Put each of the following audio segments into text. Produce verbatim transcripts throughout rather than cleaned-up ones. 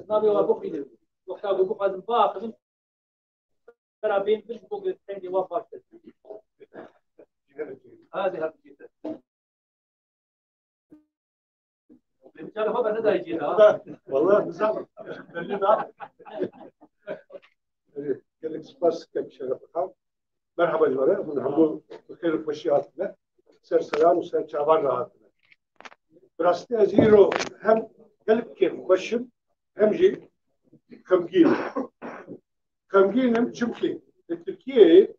ez navê wa bixwînim. Wexta ku bixwazim biaxivim, bera bên bin bo ku dengê wa baş be. Hadi hadi. Benim canıma ben de dayıcıyım ha. Vallahi bize bak. Belli daha. Gelin spas kem şeref bakalım. Merhaba civare, hûn hemû bi xêr û xweşî hatine. Ser seran û ser çavan re hatine. Bi rastî ez îro hem gelek kêfxweş im, hem jî xemgîn im. Xemgîn im çimkî li Tirkiyeyê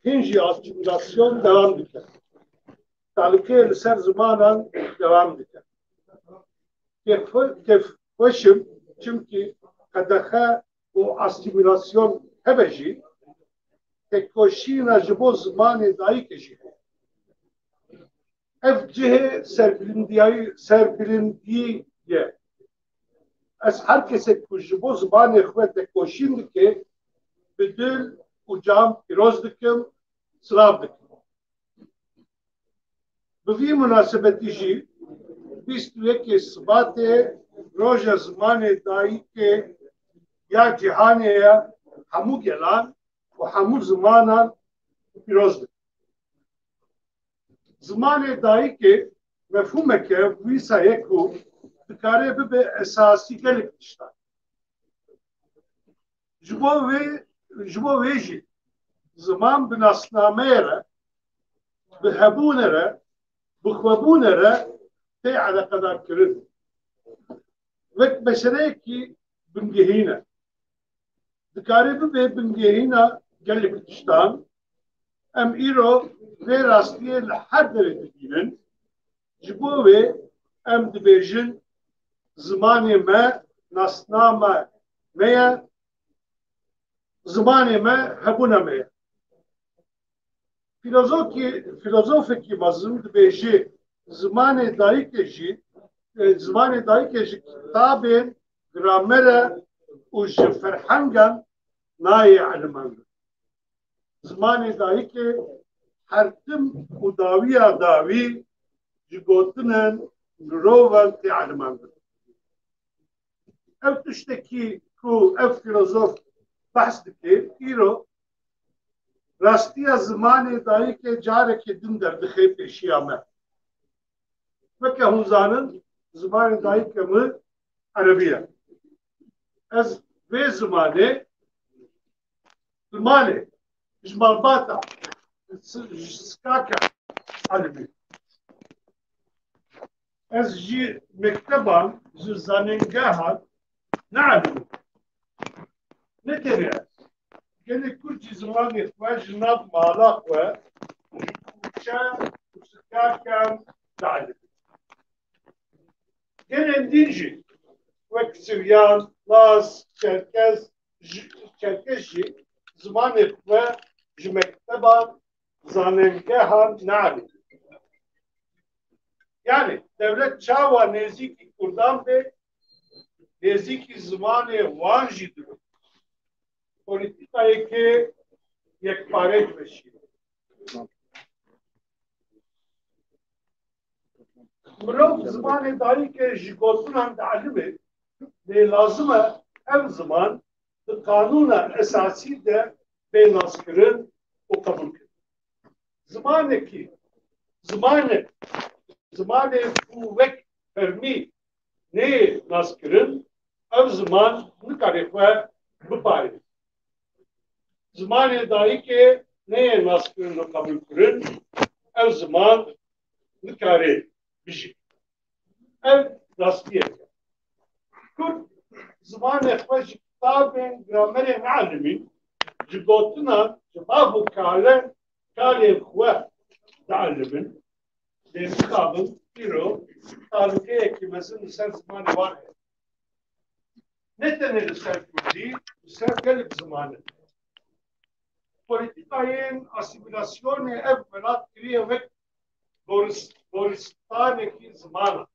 hîn jî asîmîlasyon dewam dike. Talîkeyê li ser zimanan dewam dike. Kêf-, kêfxweş im çimkî qedexe û asîmîlasyon hebe jî, tekoşîna ji bo zimanê dayikê jî heye. Ev cihê serbilindiyayî, serbilindiyî ye. Ez her kesek ku ji bo zimanê xwe tekoşîn dike, bi dil û can pîroz dikim, silav dikim. Bi vî munasebetî jî bîst û yekê Sibatê Roja Zimanê Dayikê ya Cîhanê ye, hemû gelan û hemû zimanan pîroz dikim. Zimanê dayikê mefhûmeke wisa ye ku dikare bibe esasî gelek tiştan. Ji bo wê, ji bo wê jî ziman bi nasnameyê re, bi hebûnê re, bi xwebûnê re tê eleqedar kirin. Wek meseleyekî bingehîn e. Dikare bibe bingehîna gelek tiştan. Em îro vê rastiyê li her derê dibînin. Ji bo wê em dibêjin, zimanê me nasnama me ye, zimanê me hebûna me ye. Filozofkî, filozofekî mezin dibêje, zimanê dayikê jî, e, zimanê dayikê ji kitabên gramere û ji ferhengan nayê elimandin. Zimanê dayikê her tim û dawiya dawî ji gotinên mirovan tê elimandin. Ev tiştekî ku ev filozof behs dike, îro rastiya zimanê dayikê carekê din derdixe pêşiya me. Weke hûn zanin, zimanê dayikê min erebî ye. Ez vê zimanê li malê, ji malbata, ji sikaka elimî. Ez ji mekteban, ji zanîngehan neelîmin. Ne tenê ez. Gelê Kurd jî zimanê xwe ji nav mala xwe, ji kûçe û sikakan dielîmin. Gelên din jî wek Siryan, Laz, Çerkez, ji, Çerkez jî zimanê xwe ji mekteban, zanîngehan neelîmin. Yani dewlet çawa nêzîkî Kurdan be, nêzîkî zimanê wan jî dibe. Polîtîkayeke yekpare dimeşîne. Mirov zimanê dayikê ji gotinan dielime, lê lazim e ev ziman di qanûna esasî de bê naskirin û qebûlkirin. Zimanekî, zimanek, zimanê ku wek fermî neyê naskirin, ev ziman nikare xwe biparêze. Zimanê dayikê neyê naskirin û qebûlkirin, ev ziman nikare bijî. Ev rastiyek e. Kurd zimanê xwe ji kitabên gramerê neelîmîn, ji gotinan, ji bav û kale, kalên xwe dielîmin. Lê mixabin îro talûkeyekî mezin li ser zimanê wan heye. Ne tenê li ser kurdî, li ser gelek ziman e. Polîtîkayên asîmîlasyonê ev welat kiriye wek goris-, goristanekî zimanan.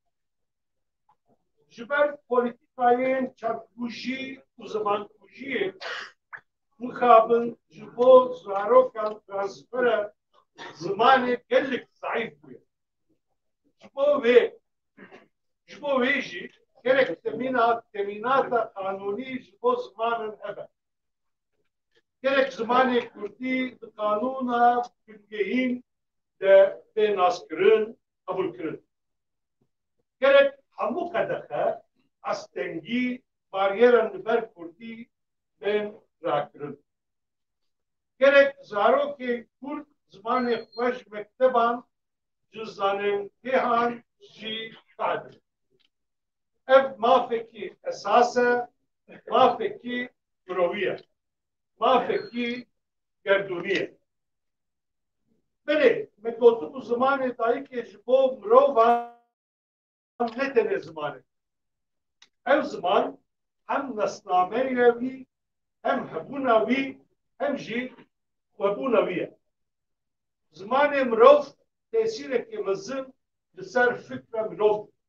Ji ber polîtîkayên çandkujî û zimankujiyê mixabin ji bo zarokan transfera zimanê gelek zeîf bûye. Ji bo wê, ji bo wê jî gerek temîna-, temînata qanûnî ji bo zimanan hebe. Gerek zimanê kurdî di qanûna bingehîn de bê naskirin, qebûlkirin. Gerek hemû qedexe, astengî, baryeran li ber kurdî bên rakirin. Gerek zarokê kurd zimanê xwe ji mekteban, ji zanîngehan jî fehm bikin. Ev mafekî esas e, mafekî mirovî ye, mafekî gerdûnî ye. Belê, me gotibû zimanê dayikê ji bo mirovan ne tenê ziman e. Ev ziman hem nasnameya wî, hem hebûna wî, hem jî xwebûna wî ye. Zimanê mirov tesîrekê mezin li ser fikra mirov dike.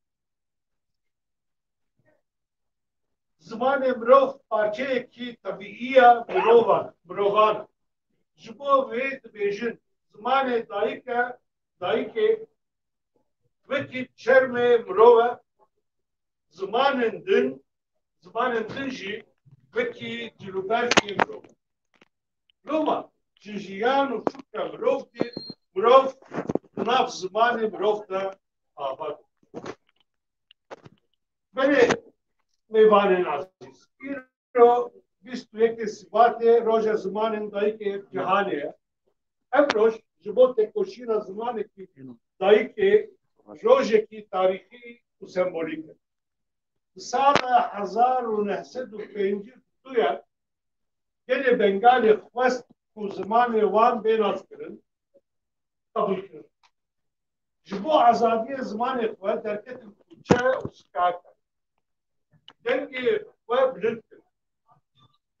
Zimanê mirov parçeyekî tebîî ya mirovan, mirovan e. Ji bo wê dibêjin, zimanê dayik e, dayikê wekî çermê mirov e, zimanên din, zimanên din jî wekî cilûbergê mirov e. Loma ji jiyan û fikra mirov dê, mirov di nav zimanê mirov de ava dibe. Belê mêvanên ezîz, îro bîst û yekê Sibatê roja zimanên dayikê cîhanê ye. Ev roj ji bo têkoşîna zimanekî dayikê rojekî tarîxî û sembolîk e. Di sala hezar û neh sed û pêncî û du ya gelê Bengalê xwest ku zimanê wan bê naskirin, qebûl kirin. Ji bo azadiyê zimanê xwe derketin kûçe û sikakan. Dengê xwe bilind kirin.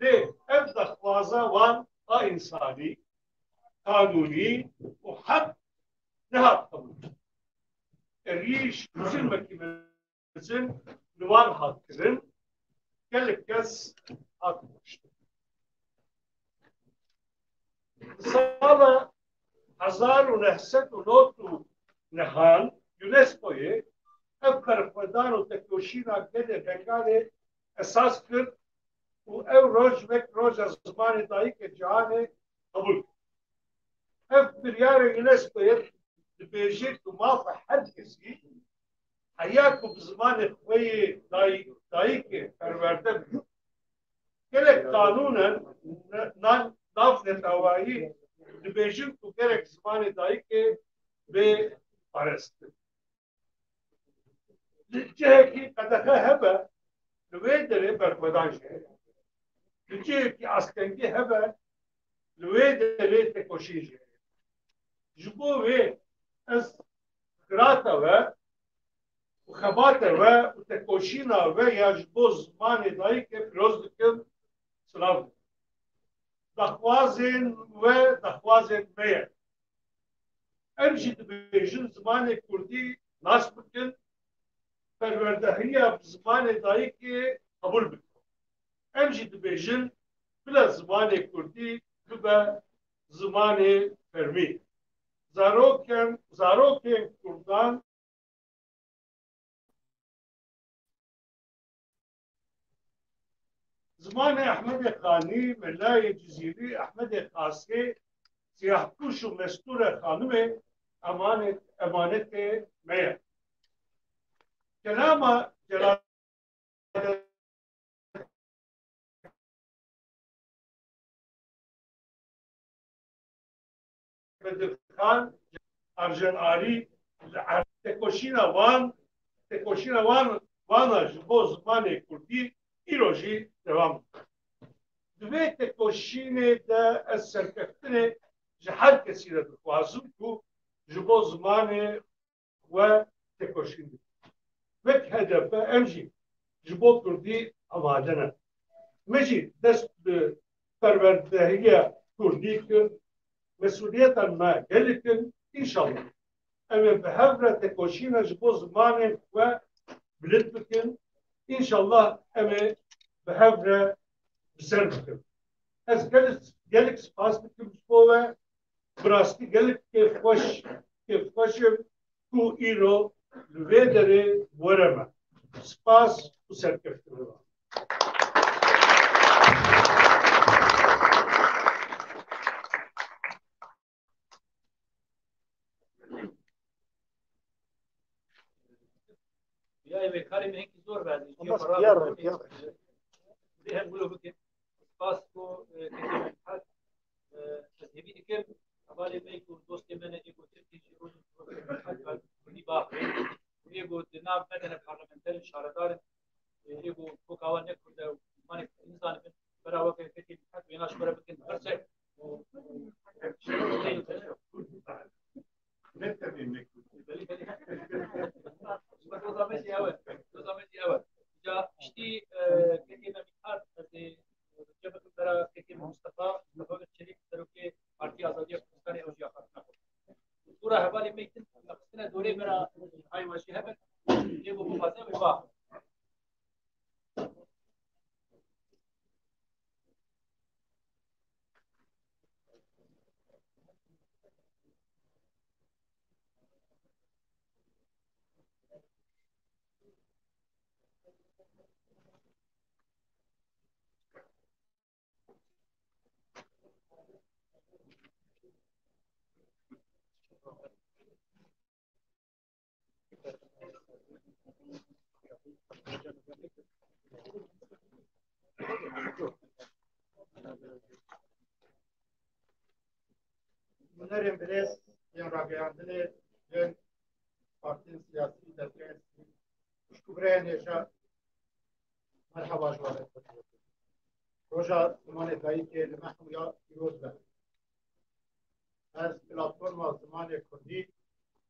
Lê ev daxwaza wan a însanî, qanûnî û heq nehat qebûl. Êrîş û zilmekî mezin li wan hat kirin, gelek kes hat kuştin. Sala hezar û neh sed û nod û nehan UNESCOyê ev berxwedan û tekoşîna gelê Bengalê esas kir û ew roj wek roja zimanê dayikê cîhanê qebûl kir. Ev biryarê UNESCOyê dibêje ku mafa her kesî heya ku bi zimanê xwe yê dayik, dayikê perwerde bibî. Gelek qanûnen ne-, nan-, navnetewayî dibêjin ku gerek zimanê dayikê bê parastin. Li cihekî qedexe hebe, Li wê derê berxwedan jî heye. Li cihekî astengî hebe, li wê derê tekoşîn jî heye. Ji bo wê ez xirata we û xebata we û tekoşîna we ya ji bo zimanê dayikê pîroz dikim, silav dikim. Daxwazên we daxwazên me ye. Em jî dibêjin zimanê kurdî nas bikin, perwerdehiya bi zimanê dayikê qebûl bikin. Em jî dibêjin bila zimanê kurdî bibe zimanê fermî. Zarokên, zarokên kurdan Zimanê Ehmedê Xanî, Melayê Cizîrî, Ehmedê Xasê, Siyahpûş û Mestûre Xanimê emanet, emanetê me ye. Kelama Celal Bedirxan Arjen Arî, li er-, tekoşîna wan, tekoşîna wan, wana ji bo zimanê kurdî îro jî dewam dike. Di vê tekoşînê de ez serkeftinê ji her kesî re dixwazim ku ji bo zimanê we tekoşîn bikin. Wek H D P em jî ji bo kurdî amade ne. Me jî dest bi perwerdehiya kurdî kir. Mesûliyeta me gelek in. Înşallah em ê bi hev re tekoşîna ji bo zimanê we bilind bikin. Înşallah em ê bi hev re bi ser bikin. Ez gelek, gelek spas dikim ji bo we. Bi rastî gelek kêfxweş, kêfxweş im ku îro li vê derê were me. Spas û serkeftin. Ya, ê, karê me hinkî zor berdî. Ama Xwedê diğer, diğer. Vê hem wilo bikin. Spas ku, e, kesê min hat, e, ez hêvî dikim, hevalê me ku dostê me ne, ê ku Tirkî jî rojê rojê hat, kurdî baxivî. Ê ku di nav me de ne parlamenter in, şaredar in. E, ê ku koka wan ne kurd e, zimanê kurdî nizanibin. Bera weke kesê min hat, wêna ji xwe re bikin, pirsek. Ne tevî mekû. Doza me jî ew e. Doza me jî ew e. Ca piştî, e, kekê me Mîthat, ez ê cem bikim bera kekê me Mustafa, Mustafa Özçelik, serokê Partiya Azadiya Kurdistanê, ew jî axaftina xwe. Tura hevalê me din, me xistine dorê bera haywa jî hebin. Lê bo bixwaze wê ba. Hunerên birêz yên rageyandinê yên partiyên siyasî, desteyên sivîl, xwişk û birayên hêja, merheba ji we re dikim. Roja Zimanê Dayikê li me hemûya pîroz be. Ez platforma zimanê kurdî,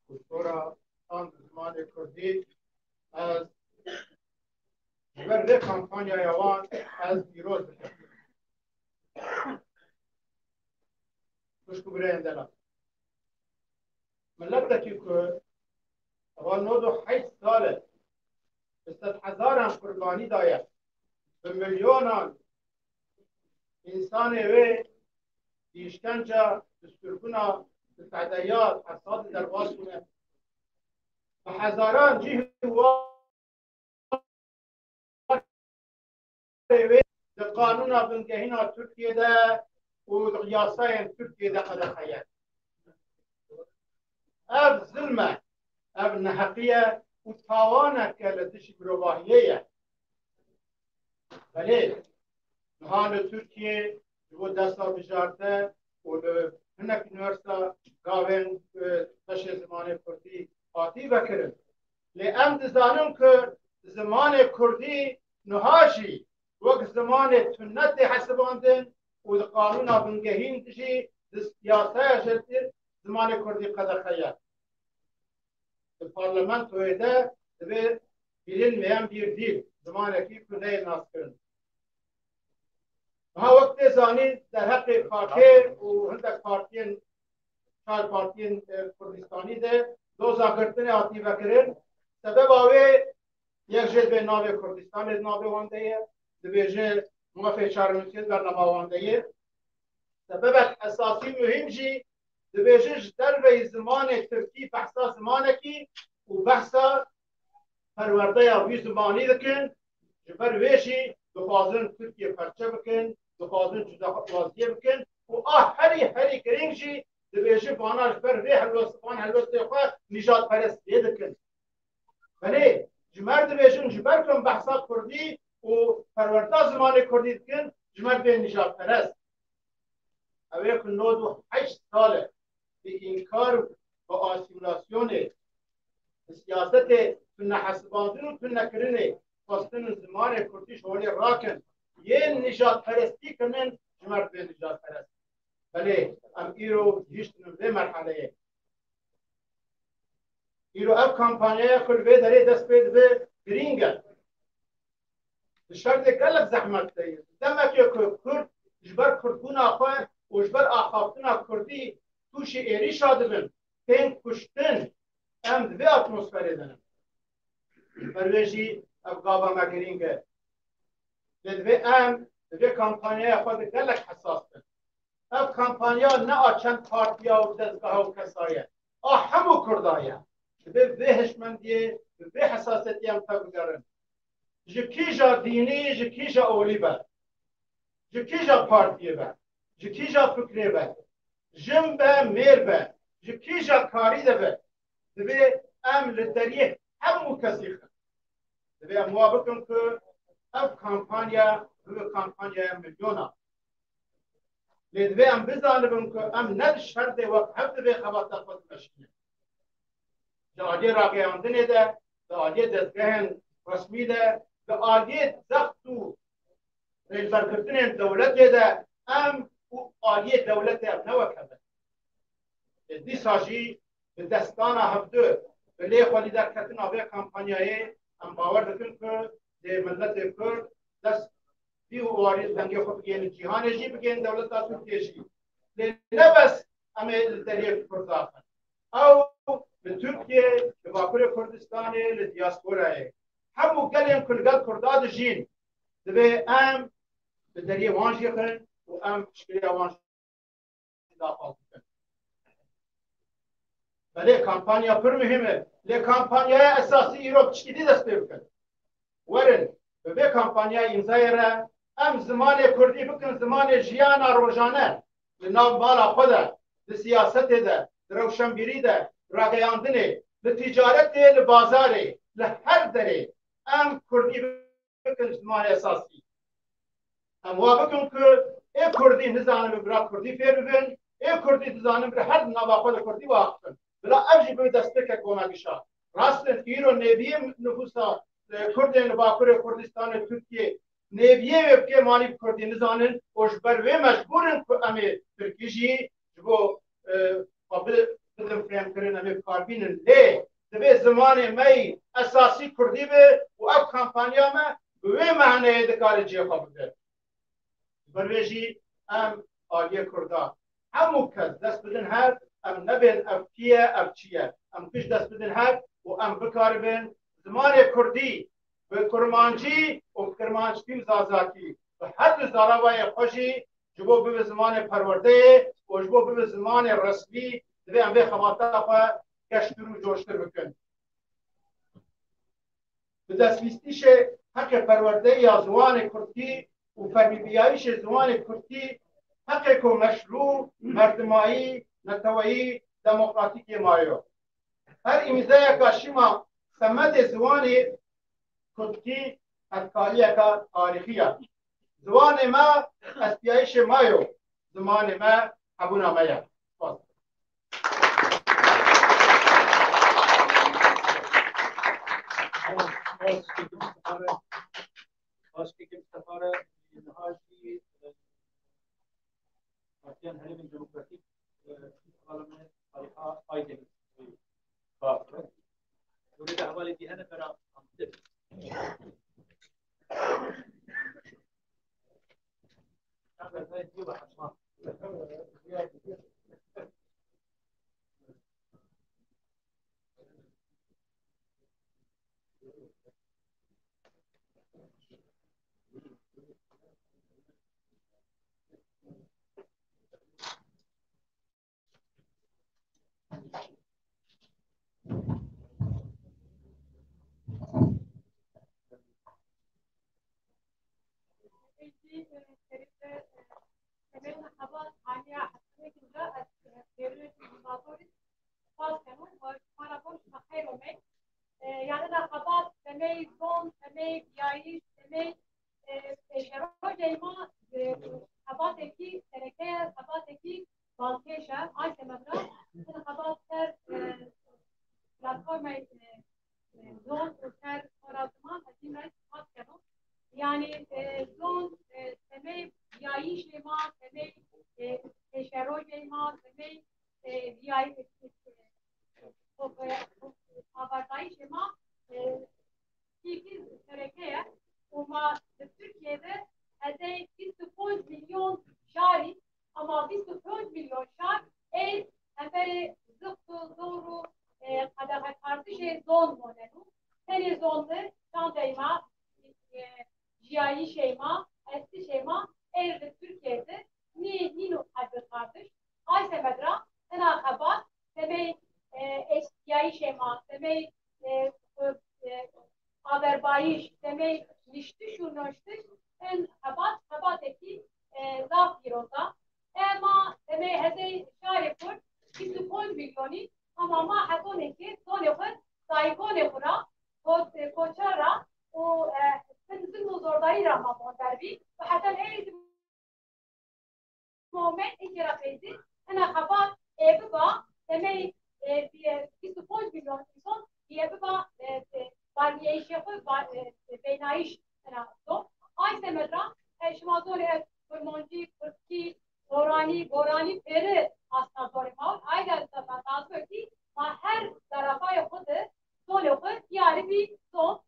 kultura an zimanê kurdî, ez ji ber vê kampanyaya wan ez pîroz dikim. Xwişk û birayên delal. Miletekî ku heval nod û heşt sal e, bi sedhezaran qurbanî daye, bi milyonan însanê wê di îşkence, di sirgûna, di tedeyat, hesabê derbas bûne. Bi hezaran cih û wê di qanûna bingehîna Tirkiyê de û di yasayên Tirkiyê de qedexe ye. Ev zilm e, ev neheqî ye û tawaneke li dijî mirovahiyê ye. Belê, niha li Tirkiyê ji bo dersa bijarte û li hinek unîversîta gavên, e, beşê zimanê kurdî hatî vekirin. Lê em dizanin ku zimanê kurdî niha jî wek zimanê tune tê hesibandin û di qanûna bingehîn de jî, di siyasaya jî zimanê kurdî qedexe ye. Di parlamentoyê de divê bîrin meyen bir dîl, zimanekî ku neyê naskirin. Niha wek tê zanîn, derheqê KAKê û hindek partiyên, çar partiyên, e, Kurdistanî de doza girtinê hatî vekirin. Sebeba wê yek jê divê navê Kurdistanê di navê wan de ye, dibêje mafê çarenûsiyê di bernama wan de ye. Sebebek esasî muhîm jî dibêje ji derveyî zimanê tirkî behsa zimanekî û behsa perwerdeya wî zimanî dikin, ji ber wê jî dixwazin Tirkiye perçe bikin, dixwazin cudawaziyê bikin û a herî herî girîng jî dibêje vana ji ber vê helwest-, van helwestê xwe nîjadperestiyê dikin. Belê, ji me re dibêjin ji ber ku em behsa kurdî û perwerda zimanê kurdî dikin, ji me re dibên nîjadperest. Ew ê ku nod û heşt sal e bi înkar û bi asîmîlasyonê, bi siyasetê tunehesibandin û tunekirinê xwestin zimanê kurdî ji holê rakin, yên nîjadperestî kirinin, ji me re dibên nîjadperest. Belê, em îro gihîştin vê merheleyê. Îro ev kampanyaya ku li vê derê dest pê dibe girîng e. Di şerdê gelek zehmet de ye. Demekê ku Kurd ji ber Kurdbûna xwe û ji ber axaftina Kurdî tûşî êrîşa dibin, tên kuştin, em di vê atmosferê de ne. Ji ber wê jî ev gava me girîng e. Lê divê em di vê kampanyaya xwe de gelek hesas bin. Ev kampanya ne a çend partiya û dezgeha û kesa ye. A hemû Kurda ye. Divê vê hişmendiyê, bi vê hesasiyetiyê em tevbigerin. Ji kîja dînî, ji kîja olî be, ji kîja partiyê be, ji kîja fikrê be, jin be, mêr be, ji kîja karî de be, divê em li deriyê hemû kesî xin. Divê em wa bikin ku ev kampanya bibe kampanyaya milyona. Lê divê em bizanibin ku em ne di şerdê wek hev divê xebata xwe dimeşînin. Di aliyê rageyandinê de, di aliyê dezgehên resmî de, di aliyê zext û rêvebergirtinên dewletê de em û aliyê dewletê em ne wek hev in. Ê dîsa jî bi destana hevdu, bi lê xwedî derketina vê kampanyayê em bawer dikin ku dê miletê Kurd dest vî û warî dengê xwe bigihînin cîhanê jî, bigihînin dewleta Tirkiyê jî. Lê ne bes em ê li deriyê Kurda xin. Ew li Tirkiyê, li Bakurê Kurdistanê, li diasporayê. Hemû gelên ku li gel Kurda dijîn, divê em li deriyê wan jî xin û em piştgiriya wan jî daxwaz bikin. Belê, kampanya pir muhîm e. Lê kampanyaya esasî îro bi tişkî dî dest pê bikin. Werin, bi vê kampanyaya îmzayê re em zimanê kurdî bikin zimanê jiyana rojane li nav mala xwe de, di siyasetê de, di rewşenbîrî de, rageyandinê, li tîcaretê, li bazarê, li her derê em kurdî bikin zimanê esasî. Em wa bikin ku ê kurdî nizanin bi bira kurdî fêr bibin, ê kurdî dizanin bi her nava xwe li kurdî biaxifin. Bila ev jî bibe destpêkek bo me gişa. Rast in, îro nêviyê nifûsa, e, kurdên li Bakurê Kurdistanê Tirkiyê nêviyê wê bi kêmanî bi kurdî nizanin û ji ber wê mecbûr in ku em ê tirkî jî ji bo, e, xwe bi-, bidin fêmkirin, em ê bi kar bînin. Lê divê zimanê me yî esasî kurdî be û ev kampanya me bi wê mehneyê dikare cihê xwe bigire. Ji ber wê jî em aliyê Kurda hemû kes dest bidin hev, em nebên ev kî ye, ev çi ye. Em pişt dest bidin hev û em bikaribin zimanê Kurdî bi Kurmancî û bi Kirmanckî û Zazakî bi her du zaravayê xwe jî ji bo bibe zimanê perwerdeyê û ji bo bibe zimanê resmî, divê em vê xebata xwe geştir û coştir bikin. Bi destbîstîşê heqê perwerdeyê ya ziwanê kurdkî û fermîbûyayîşê ziwanê kurdkî heqêko meşrû, merdimayî, neteweyî, demokratîk yê mayo. Her îmzayeka şima semedê ziwanê kurdkî hetkaliyeka tarîxî ye. Ziwanê me estbîyayîşê me yo, zimanê me hebûna me ye. Spas. Başkekê Mistefa re niha jî, e, Partiyan Herêmên Demokratîk, e, Aleme Saliha Aydemir, e, bavê. Gorê de hevalê dî hene bera amtir. Spas keno, we şima re got, şima xeyr omey. E, yani da xebat, temey zon, temey biyayîş, temey, e, pêşerojeyê ma, e, xebatekî sereke ye, xebatekî balkêş e. Ay semed ra, hin xebat ser, e, platformay, e, e, zon û ser xora ziman, ez hîn re spas keno. Yani, e, zon, e, temey biyayîşê ma, temey, e, pêşerojeyê ma, temey e, viyayî, e, e, e, avardayîşê ma, e, kîkî sereke ye û ma li Tirkiyê de hezey bîst û pênc milyon şarî, ama bîst û pênc milyon şar ê hemberê zixt û zor û, e, qedexekardişê zon moneno. Tenê zon de çandeyê ma, e, jiyayîşê ma, estişê ma ê li Tirkiyê de nî-, nîno qedexekardiş. Ay semed ra, ina xebat, temey, e, eşkiyayîşê ma, temey, e, e, e, averbayîş, temey niştiş û noştiş, in xebat, xebatekî, e, zaf pîroz a. Ema temey hezey şarê Kurd, bîst û pênc milyonî, ama ma hetonekê zonê xwe, daykonê xwe ra, ko-, e, koçer ra û, e, bin zilm û zordarî ra ma wan derbî û heta ê zî moment ê kera peyzî, ina xebat ê biba, temey, e, bi-, e, bîst û pênc milyon însan, ê biba, e, e, barmiyeyîşê xwe, ba-, e, e, beynayîş ina do. Ay semed ra, e, şima zonê ez kurmancî, kurdkî, goranî, goranî pêri asna zorê ma. Ay da, da, da, lazim e ki ma her zarafayê xwe de zonê xwe diyarî bî zon.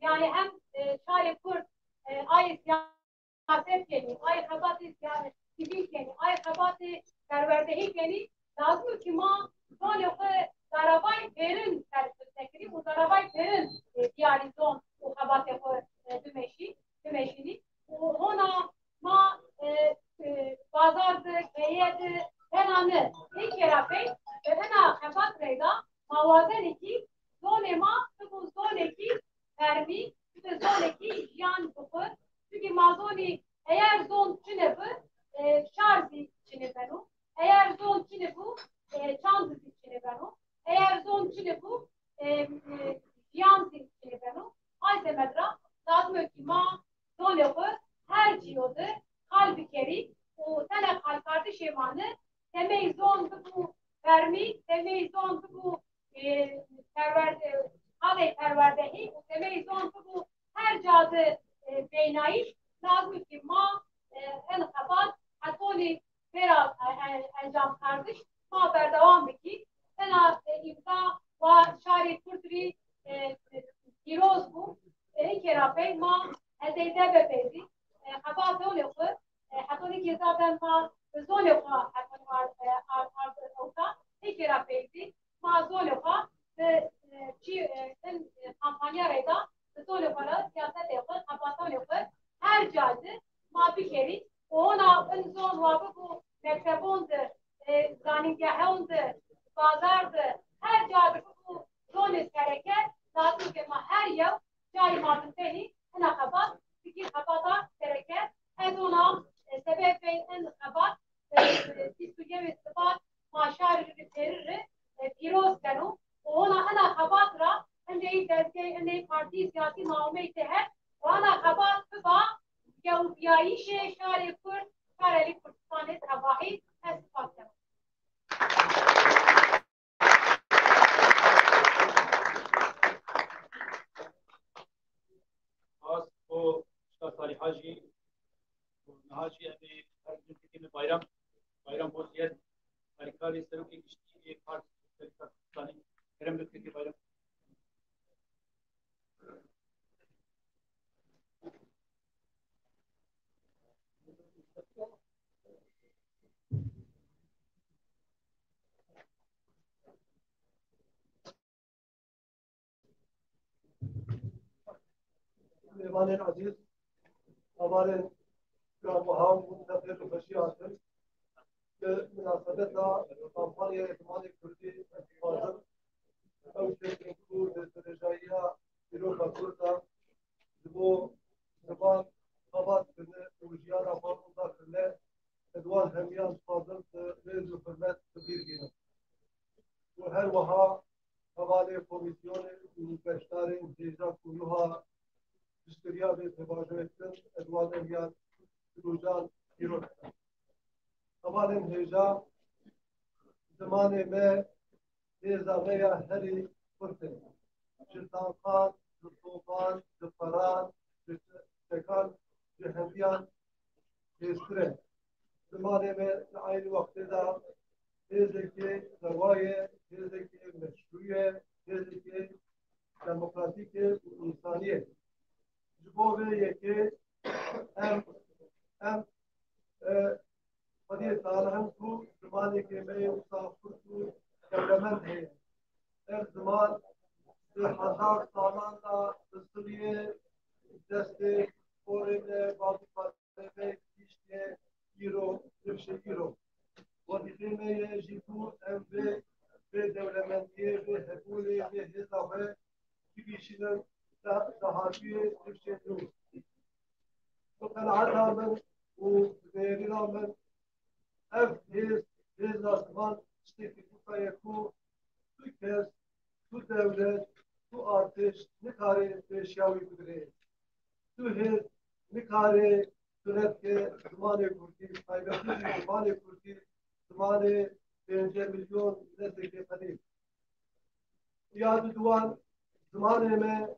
Yani hem, e, şarê Kurd, e, ay siyaset kenî, ay xebatê siya-, sivîl kenî, ay xebatê perwerdehî kenî, lazim e ki ma zonê xwe zaravayê pêrin serfirze kirî û zaravayê pêrin, e, diyarî zon û xebatê xwe, e, bimeşî, bimeşînî. Û hona ma, e, e, bazar de, keye de, tena ne, ê kera pey, e, ina xebat reyda, ma wazenê ki zonê ma bibo zonekî fermî, bibe zonekî jiyan bi xwe. Çunkî ma zonî eyer zon çine bi, e, şar zî çine beno. Eyer zon çine bû, e, çand zî çine beno. Eyer zon çine bû, e, e, jiyan zî çine beno. Ay semed ra, lazim e ki ma zonê xwe her cîyo de qal bikerî û tene qalkardişê ma ne, temey zon bibû fermî, temey zon bibû, e, perwerde-, qalê perwerdehî û temey zon bibû her ca de, e, beynayîş, lazim e ki ma, e, hin xebat hetonî pêra, e, e, encamkardiş ma berdewam bikî. Tena, e, îmza wa şarê Kurd rî, e, e, pîroz bû. E, hin kera pey ma hezey D B P zî, e, xebat zonê xwe, e, hetonî ki zaten ma zonê xwe heton ar, e, ar, ar, ewta. Hin kera pey zî ma zonê xwe bi, e, çi, e, hin, e, kampanya reyda bi zonê xwe re, siyasetê xwe, xebatanê xwe her ca de ma bikerî û hona in zon wa bibû mektebon de, e, zanîngehon de, bazar de, her ca de bibû zonê sereke, lazim ke ma her yew cayê ma bintenî, hina xebat, tikî xebata sereke. Ez hona, e, sebebê in xebat, e, e, bîst û yewê Sibat ma şarî rî pêrî rî, e, pîroz keno û hona ina xebat ra, hindê dezgehê, hindê partî siyasî ma omey tê her, û ina xebat biba, Gewbiyayîşê şarê Kurd, şarelî Kurdistanê tevahî, ez spas dikim. Niha jî em ê her birkekê me Bayram, Bayram Bozyer, alîkarê serokê giştî ê Partî Sosyalîst a Kurdistanê. Kerem birkekê Bayram. Mêvanên ezîz, hevalên giranmeha û bi xêr û xweşî hatin. Bi minasebeta kampanyaya zimanê kurdî, ez dixwazim ew tiştên ku di dirêjayiya dîroka kurd de ji bo ziman xebat kirine û jiyana xwe winda kirine, ez wan hemiyan dixwazim bi rêz û hurmet bi bîr bînim. Û her wiha hevalê komîsyonê û beşdarên hêja ku wiha piştgiriya vê pêvajoyê dikin, ez wan hemiyan bi rojan dîrok dikim. Hevalên hêja, zimanê me hêza me ya herî xurt e. Ji tankan, ji topan, ji peran, ji çekan, ji hemiyan hêztir e. Zimanê me di eynî wextê de hêzekê rewa ye, hêzekê meşrû ye, hêzekê demokratîk e û însanî ye. Ji bo vê yekê em, em, e, xwediyê talihim ku zimanekê me yê wisa xurt û dewlemend heye. Ev ziman di hezar salan de di siliyê destê porê me, bavê parê me gihîştiye îro, rewşê îro. Wezîfê me ye jî ku em vê, vê dewlemendiyê, vê hebûnê, vê hêza xwe bigihîşînin da-, dahatûyê rewşên nû. Bi qenaeta min û bi bêrîna min ev hêz, hêza ziman tiştekî wisa ye ku tu kes, tu dewlet, tu artêş nikare pêşiya wî bigire. Tu hêz nikare tune bike zimanê kurdî, taybetî jî zimanê kurdî, zimanê pêncî milyon mileteke qedîm. Ya di duwan zimanê me,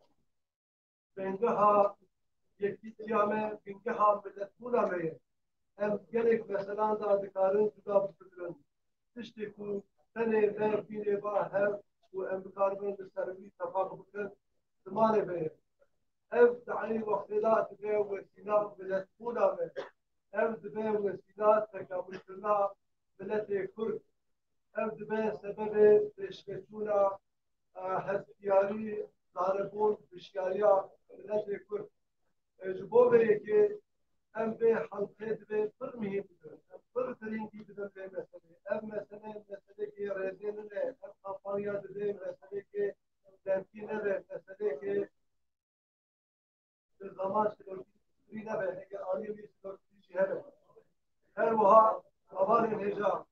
bingeha yekîtiya me, bingeha miletbûna me ye. Em gelek meselan de dikarin cuda bifikirin. Tiştê ku tenê me bînê ba hev û em bikaribin li ser wî tefaq bikin, zimanê me ye. Ev di eynî wextê de dibe wesîla miletbûna me. Ev dibe wesîla tekamulkirina miletê Kurd. Ev dibe sebebê pêşveçûna, e, hestiyarî, zanebûn, hişyariya miletê Kurd. E, ji bo vê yekê em vê helqê divê pir mihîm bidin. Em pir girîngî bidin vê meselê. Ev mesele meselekê rêzê nine. Ev kampanya divê meselekê demkî nebe, meselekê bi zaman sînorkî nebe, heke aliyê wî sînorkî jî hebe. Her wiha hevalên hêja,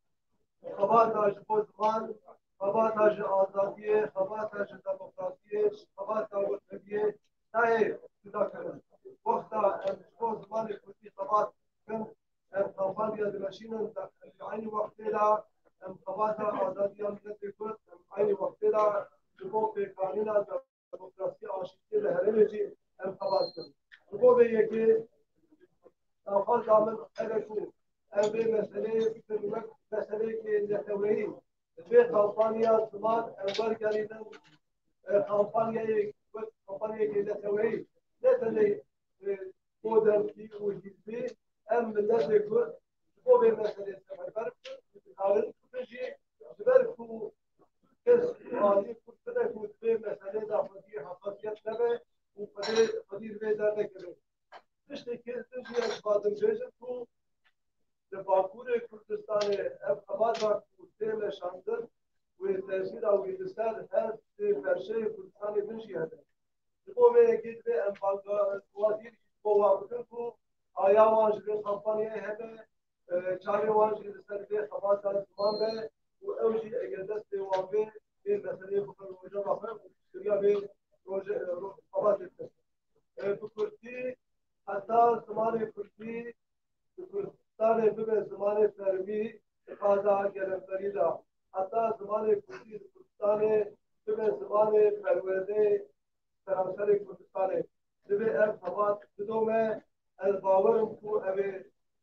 xebata ji bo ziman, xebata ji azadiyê, xebata ji demokrasiyê, xebata wetaniyê nayê cuda kirin. Wexta em ji bo zimanê kurdî xebat dikin, em kampanya dimeşînin, di eynî wextê de em xebata azadiya miletê Kurd, em eynî wextê de ji bo pêkanîna demokrasî, aşîtiyê li herêmê jî em xebat dikin. Ji bo vê yekê daxwaza min ev e ku em vê meseleyê bikin wek meseleyekê neteweyî. Vê kampanya ziman em wergerînin, e, kampanyayê wek kampanyayekê neteweyî. Ne tenê, e, bo demkî û hîzbî, em miletê Kurd ji bo vê meselê seferber bikin, dikarin bikin jî, ji ber ku kes aliyê Kurd tune ku di vê meselê de xwediyê hesasiyet nebe û xwedê, xwedî li vê dernekeve. Tiştekê din jî ez dixwazim bêjim ku li Bakurê Kurdistanê ev xebata ku tê meşandin, wê tesîra wî li ser her sê perçeyê Kurdistanê din jî hebe. Ji bo vê yekê divê em bangewazî ji bo wan bikin ku aya wan ji vê kampanyayê hebe, e, çavê wan jî li ser vê xebata ziman be û ew jî eger dest pê wan bê, vê meseleyê bixin rojeva xwe û piştgiriya vê roje-, ro-, xebatê bikin. E, bi kurtî, heta zimanê kurdî di Kurdistanê bibe zimanê fermî, dixwaza gelemperî de. Heta zimanê kurdî di Kurdistanê bibe zimanê perwerdeyê seranserê Kurdistanê. Divê ev xebat bidome, Ez bawer im ku ev ê,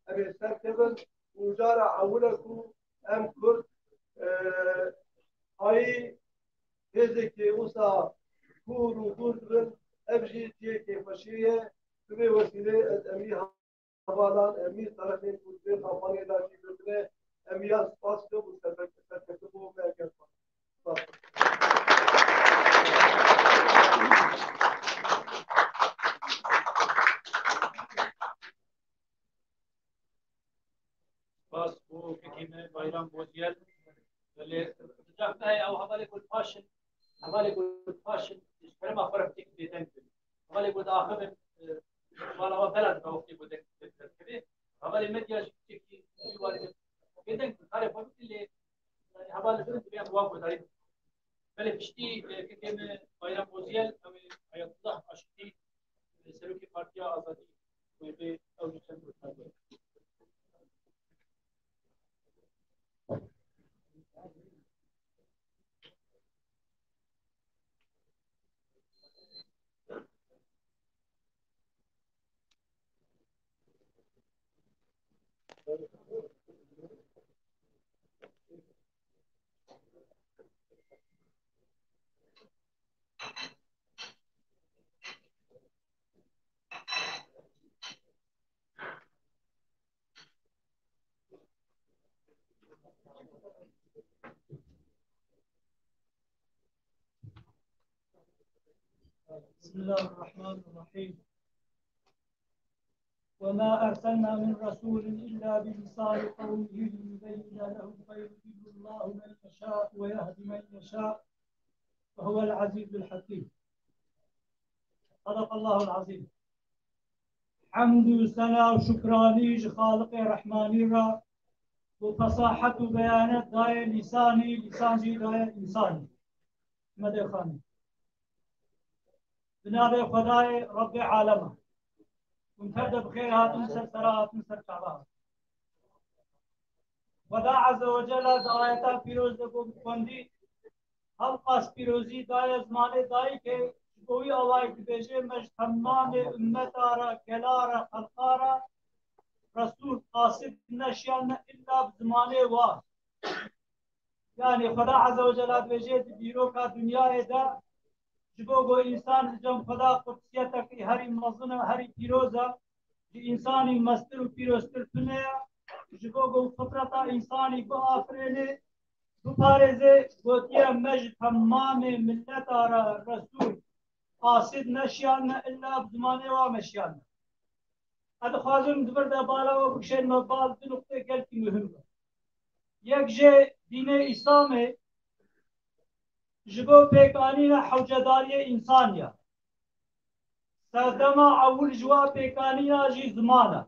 ev ê serkevin û cara ewil e ku em Kurd, e, hayî hêzekê wisa kûr û dûr dibin, ev jî cihê kêfxweşiyê ye. Bi vê wesîlê ez emî hevalan, emî tarafên ku di vê kampanyê de jî girtine, em ya spas dikim û serkeftin bo me eger spas. Spas bo kekê me Bayram Boziyel. Belê, cah me heye ew hevalê ku li paş in, hevalê ku li paş in, ji kerema xwe re piçekî bêdeng bin. Hevalê ku diaxivin, e, mala we bela dibe wextê ku deng derkeve. Hevalê medya jî piçekî jî warê bêdeng bin. Karê xwe bikin lê, yani, hevalê din dibe em wan guhdarî bikin. Belê piştî, e, kekê me Bayram Boziyel, ew ê Ayetullah Aşitî, e, serokê Partiya Azadî, wê bê ew jî çend guhdarî. بسم الله الرحمن الرحيم. وما أرسلنا من رسول إلا بلسان قومه ليبين لهم فيضل الله من يشاء ويهدي من يشاء وهو العزيز الحكيم. صدق الله العظيم. Hemd û sena û şukranî ji Xaliqê Rehmanî re, ku fesahet û beyanet daye lîsanî, lîsan jî daye însanî. Medê Xanî. Bi navê Xwedayê Rebbê alema. Hûn tev de bi xêr hatin, ser sera hatin, ser çava hatin. Xweda Azze ve Celle di ayeta pîroz de ku xwendî, hewqas pîrozî daye zimanê dayikê, ji bo wî awayî dibêje, me ji temamê ummeta re, gela re, xelqa re Resûl, qasid neşiyandine illa bi zimanê wa. Yanî Xweda Azze ve Celle dibêje di dîroka dinyayê de, ji bo ku însan li cem Xweda qudsiyeteke herî mezin e, herî pîroz e, ji însanî mestir û pîroztir tune ye, ji bo ku fitreta însanî biafirêne, biparêze, gotiye, me ji temamê mileta re Resûl, qasid neşiyandine, illa bi zimanê wa meşiyandine. Ez dixwazim di vir de bala we bikişênime bal du nuqtê gelkî muhim be. Yek jê dînê Îslamê ji bo pêkanîna hewcedariyê însan ya. Serdema ewil ji wa pêkanîna jî ziman e.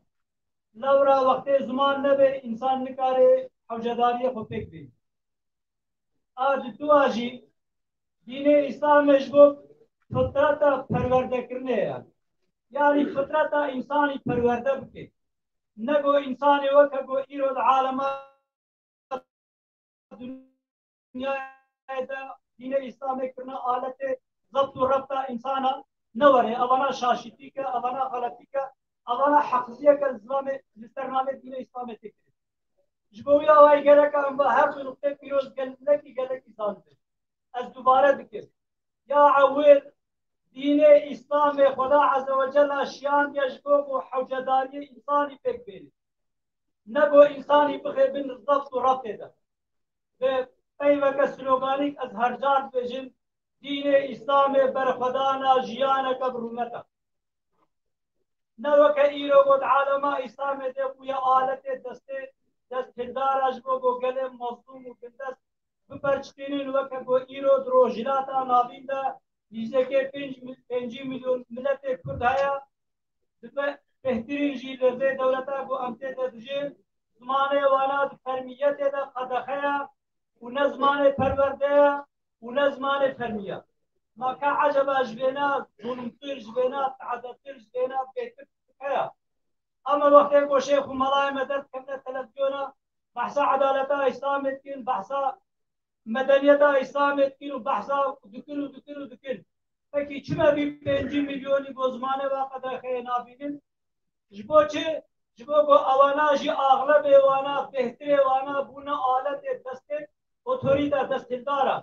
Lewra wextê ziman nebe, însan nikare hewcedariyê xwe pêk bîne. A didua jî dînê Îslamê ji bo fitreta perwerdekirinê ye. Yanî fitreta însanî perwerde bike. Ne ku însanê weke ku îro di alema dinyayê de dînê Îslamê kirine aletê zebt û rebta însanan, ne were, evana şaşîtîk e, evana xeletîk e, evana heqiziyek e li zilamê, li ser navê dînê Îslamê tê kirin. Ji bo wî awayî gerek e em va her du nuqtê pîroz gelekî, gelekî zanibin. Ez dubare dikim. Ya ewil, dînê Îslamê Xweda Azze ve Celle şiyandiye ji bo ku hewcedariyê însanî pêk bêne. Ne ku însanî bixe bin zebt û reftê de. Bi peyveke sloganîk ez her car dibêjim, dînê Îslamê berxwedana jiyaneke bi rûmet e. Ne weke îro ku di alema Îslamê de bûye aletê destê, desthildara ji bo ku gelê mezlûm û bindest biperçiqînin, weke ku îro di Rojhilata Navîn de nîzekê pênc mil-, pêncî milyon miletê Kurd heye, di be-, bêhtirîn jî li vê dewleta ku em tê de dijîn, zimanê wana di fermiyetê de qedexe ye û ne zimanê perwerde ye û ne zimanê fermî ye. Ma ka eceba ji vêna zulmtir, ji vêna teadettir, ji vêna bêtir heye? Ama wextê ku şêx û melayê me derdikevine televizyona, behsa edaleta Îslamê dikin, behsa medeniyeta Îslamê dikin û behsa dikin û dikin û dikin. Pekî çima vî pêncî milyonî ku zimanê wa qedexeyê nabînin? Ji bo çi? Ji bo ku ewana jî axlebê wana, bêhtirê wana bûne aletê destê otorîta, desthildara.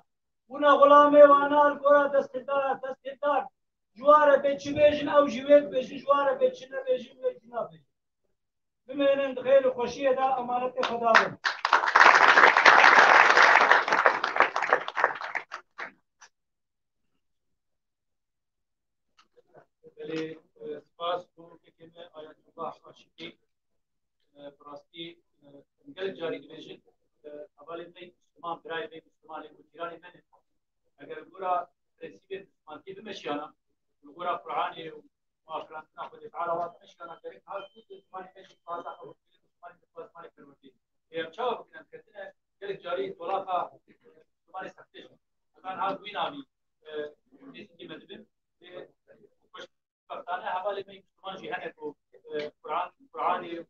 Bûne xulamê wana li gora desthildara, desthildar. Ji wa re bê çi bêjin, ew jî wê dibêjin, ji wa re bê çi nebêjin, wê jî nabêjin. Bimênin di xêr û xweşiyê de, emanetê Xweda bin. Belê, e, spas bo kekê me Ayetullah Aşikî. E, bi rastî, e, em gelek carî dibêjin, e, hevalê me Misliman, birayê me Misliman, lê ku cîranê me ne. Eger li gora prensîbê Mislimaniyê bimeşiyana, li gora Qur'anê û afirandina Xwedê Teala wa bimeşiyana, gerek niha zû zimanê me jî bi xwe qebûl bikin, zimanê me bi xwe zimanê perwerdê. Lê em çawa bikin? Em ketine gelek carî dolaxa zimanê sexte jî. Em niha wî navî, e, nêzîkî me dibin. Lê xweş Bextane hevalê me Misliman jî hene ku, e, Quran, Quranê û,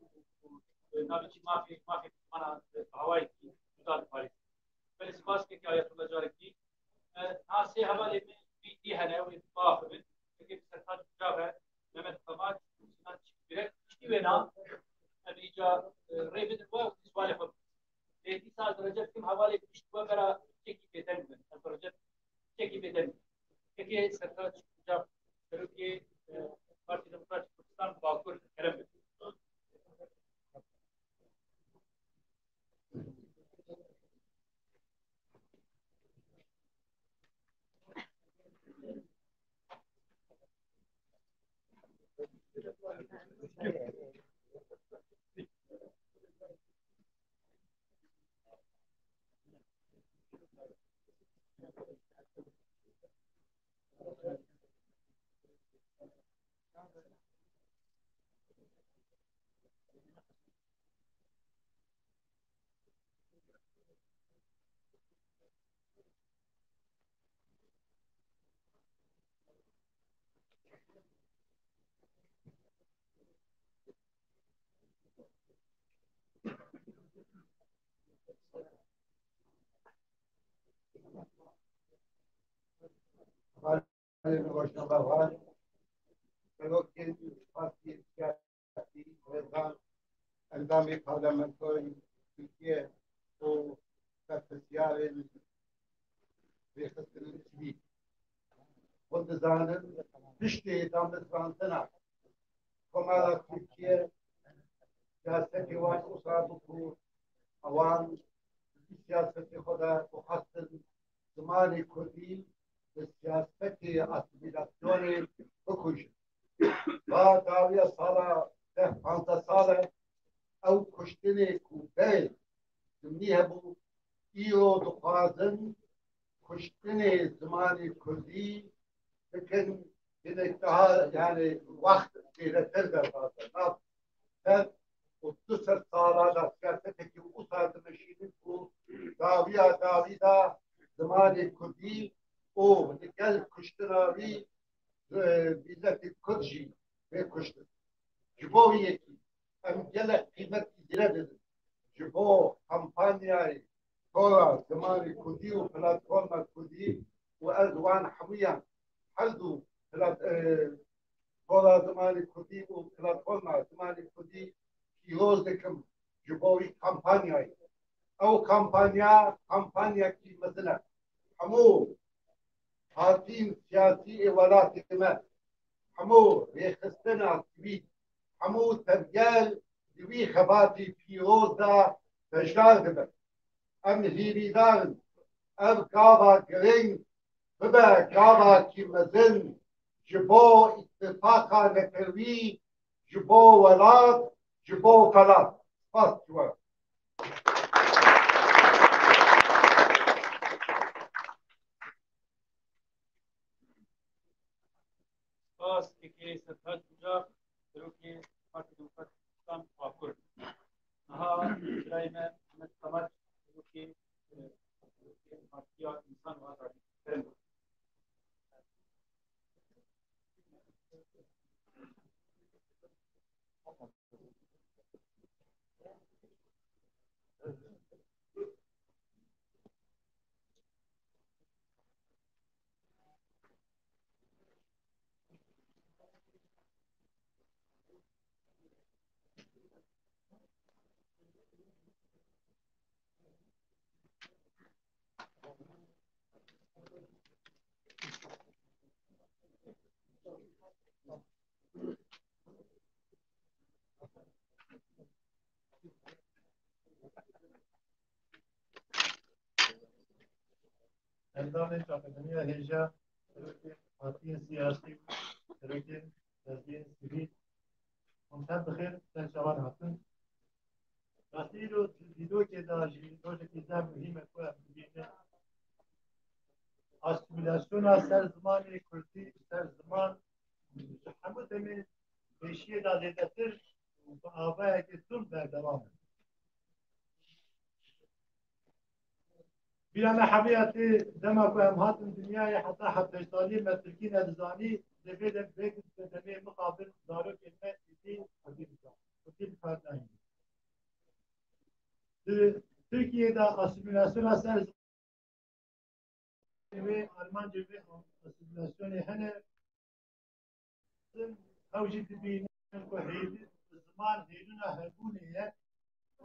û, e, navê çi mafê, mafê Mislimana, e, bi hawayekî cuda diparêzin. Belê spas kekê Ayetullah carek dî. E, ha sê hevalê me dî, dî hene, wê biaxivin. Kekê bi sertac ucax e, Mehmet Kamaç, Sinan Çiftgirek, piştî wêna, em îca, e, rê bidin we û sualê xwe bikin. Lê dîsa ez recet dikim hevalê pişt we bera çekî bêdeng bin. Ez recet çekî bêdeng bin. Kekê Sertaç Ocak, serokê, e, Partî Demokratîk Kurdistan Bakur, kerem bikin. Serokên Partiyê Siyasî, Rêzan, endamê parlamentoyên Tirkiye û berpirsiyarên rêxistinên sivîl. Hûn dizanin, piştê damezrandina Komara Tirkiye, siyasetê wan wisa bû ku ewan di siyasetê xwe de ku xwestin zimanê kurdî bi siyasetê asîmîlasyonê bikujin. Va dawiya sala deh panzdeh sal e ew kuştinê ku berê dimnî hebû, îro dixwazin kuştinê zimanê kurdî bikin, hinek daha, yani, wext zêdetir derbas e. Nav sed û du sed sala de siyasetekî wisa dimeşînin ku dawiya dawî de zimanê kurdî û li gel kuştina wî, e, mîletê kurd jî bê kuştin. Ji bo wî yekî em gelek qîmetî zêde didin. Ji bo kampanyayê Tola Zimanê Kurdî û Platforma Kurdî û ez wan hemûyan her du plat-, e, Tola Zimanê Kurdî û Platforma Zimanê Kurdî pîroz dikim ji bo wî kampanyayê. Ew kampanya, kampanyekî mezin e. Hemû partiyên siyasî ê welatê me, hemû rêxistina sivîl, hemû tevgel di wî xebatî pîroz de beşdar dibin. Em hîvîdar in ev gava girîng bibe gavakî mezin ji bo îtifaqa netewî, ji bo welat, ji bo felat. Spas ji we. Spas kekê Sertaç Ocak, serokê Partî Demokratîk Kurdistan Bakur. Niha birayê me Mehmet Kamaç, serokê, e, serokê Partiya Însan û Azadî. Kerem. Nizamê çapemenîya hêja, serokên partiyên siyasî, serokên dezgehên sivîl, hûn tev bi xêr, ser çavan hatin. Rastî îro di dîrokê de jî rojekî zaf muhîm e ku em dibînin. Asîmîlasyona ser zimanê kurdî, ser ziman ji hemû demên pêşiyê de zêdetir û bi avayekî tund berdewam e. Bîra me hemiya tê dema ku em hatin dinyayê heta hevdeh saliyê me tirkî nedizanî, lê vê de vê demê mixabin zarokên me êdî kurdî dizan, kurdî bi kar nayîn. Di Tirkiyê de asîmîlasyona ser wê, armancê vê asîmîlasyonê hene. Ew jî dibînin ku hêvî, ziman hêvîna hebûnê ye.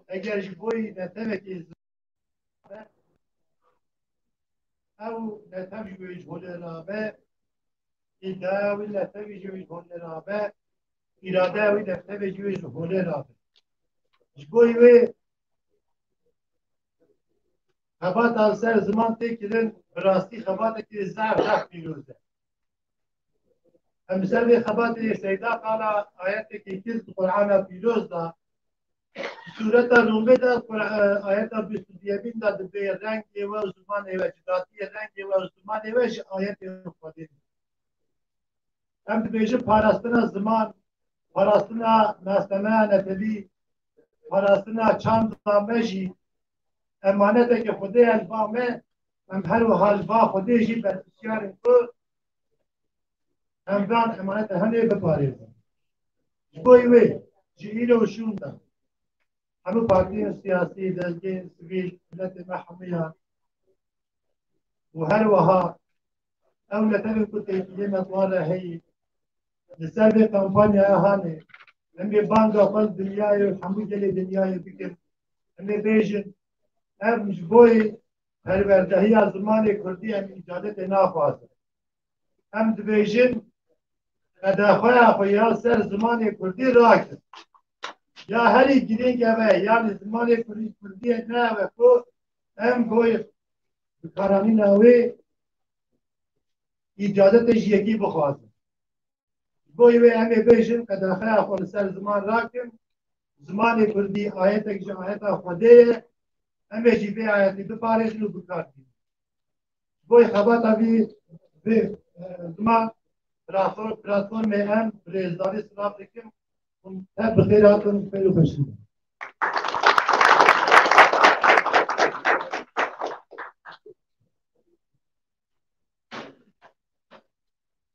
Eger ji bo yî netewekî ziman be, ew netew ji wê ji holê rabe, îdeaya wî netewî ji wê ji holê rabe, îradeya wî netewê ji wê ji holê rabe. Ji bo wê xebata li ser ziman tê kirin, bi rastî xebatekî zaf, zaf pîroz e. Em li ser vê xebatê Seyda Kala ayetekî kir di Qur'ana Pîroz de, Sûreta Rûmê de, Qur-, e, ayeta bîst û duyemîn de dibê rengê we û zimanê we, cudatiyê rengê we û zimanê we ji ayetê Xwedê. Em dibêjin parastina ziman, parastina nasnameya netewî, parastina çanda me jî emaneteke Xwedê ye li ba me, em her wiha li ba Xwedê jî berpirsyar in ku em van emanete henê biparêzin. Ji bo wê, ji îro û şûnde, hemû partiyên siyasî, dezgehên sivîl, miletê me hemûyan û her wiha ew netewên ku têkiliyê me di wan re heye, li ser vê kampanyaya hanê, em ê banga xwe li dinyayê û hemû gelê dinyayê bikin. Em ê bêjin, em ji bo yê perwerdehiya zimanê kurdî em îcadetê naxwazin. Em dibêjin, qedexeya xwe ya ser zimanê kurdî rakin. Ya herî girîng ev e, yanî zimanê kurdî, kurdî ne ev e ku em goyê bikaranîna wê îcadetê ji yekî bixwazin. Ji bo wê em ê bêjin, qedexeya xwe li ser ziman rakin, zimanê kurdî ayetek ji ayeta Xwedê ye, em ê jî vê ayetî biparêzin û bikarbînin. Ji bo xebata vî, vê, e, ziman platform-, platformê em bi rêzdarî silav dikim. Hûn tev bi xêr hatin, xêr û xweşî.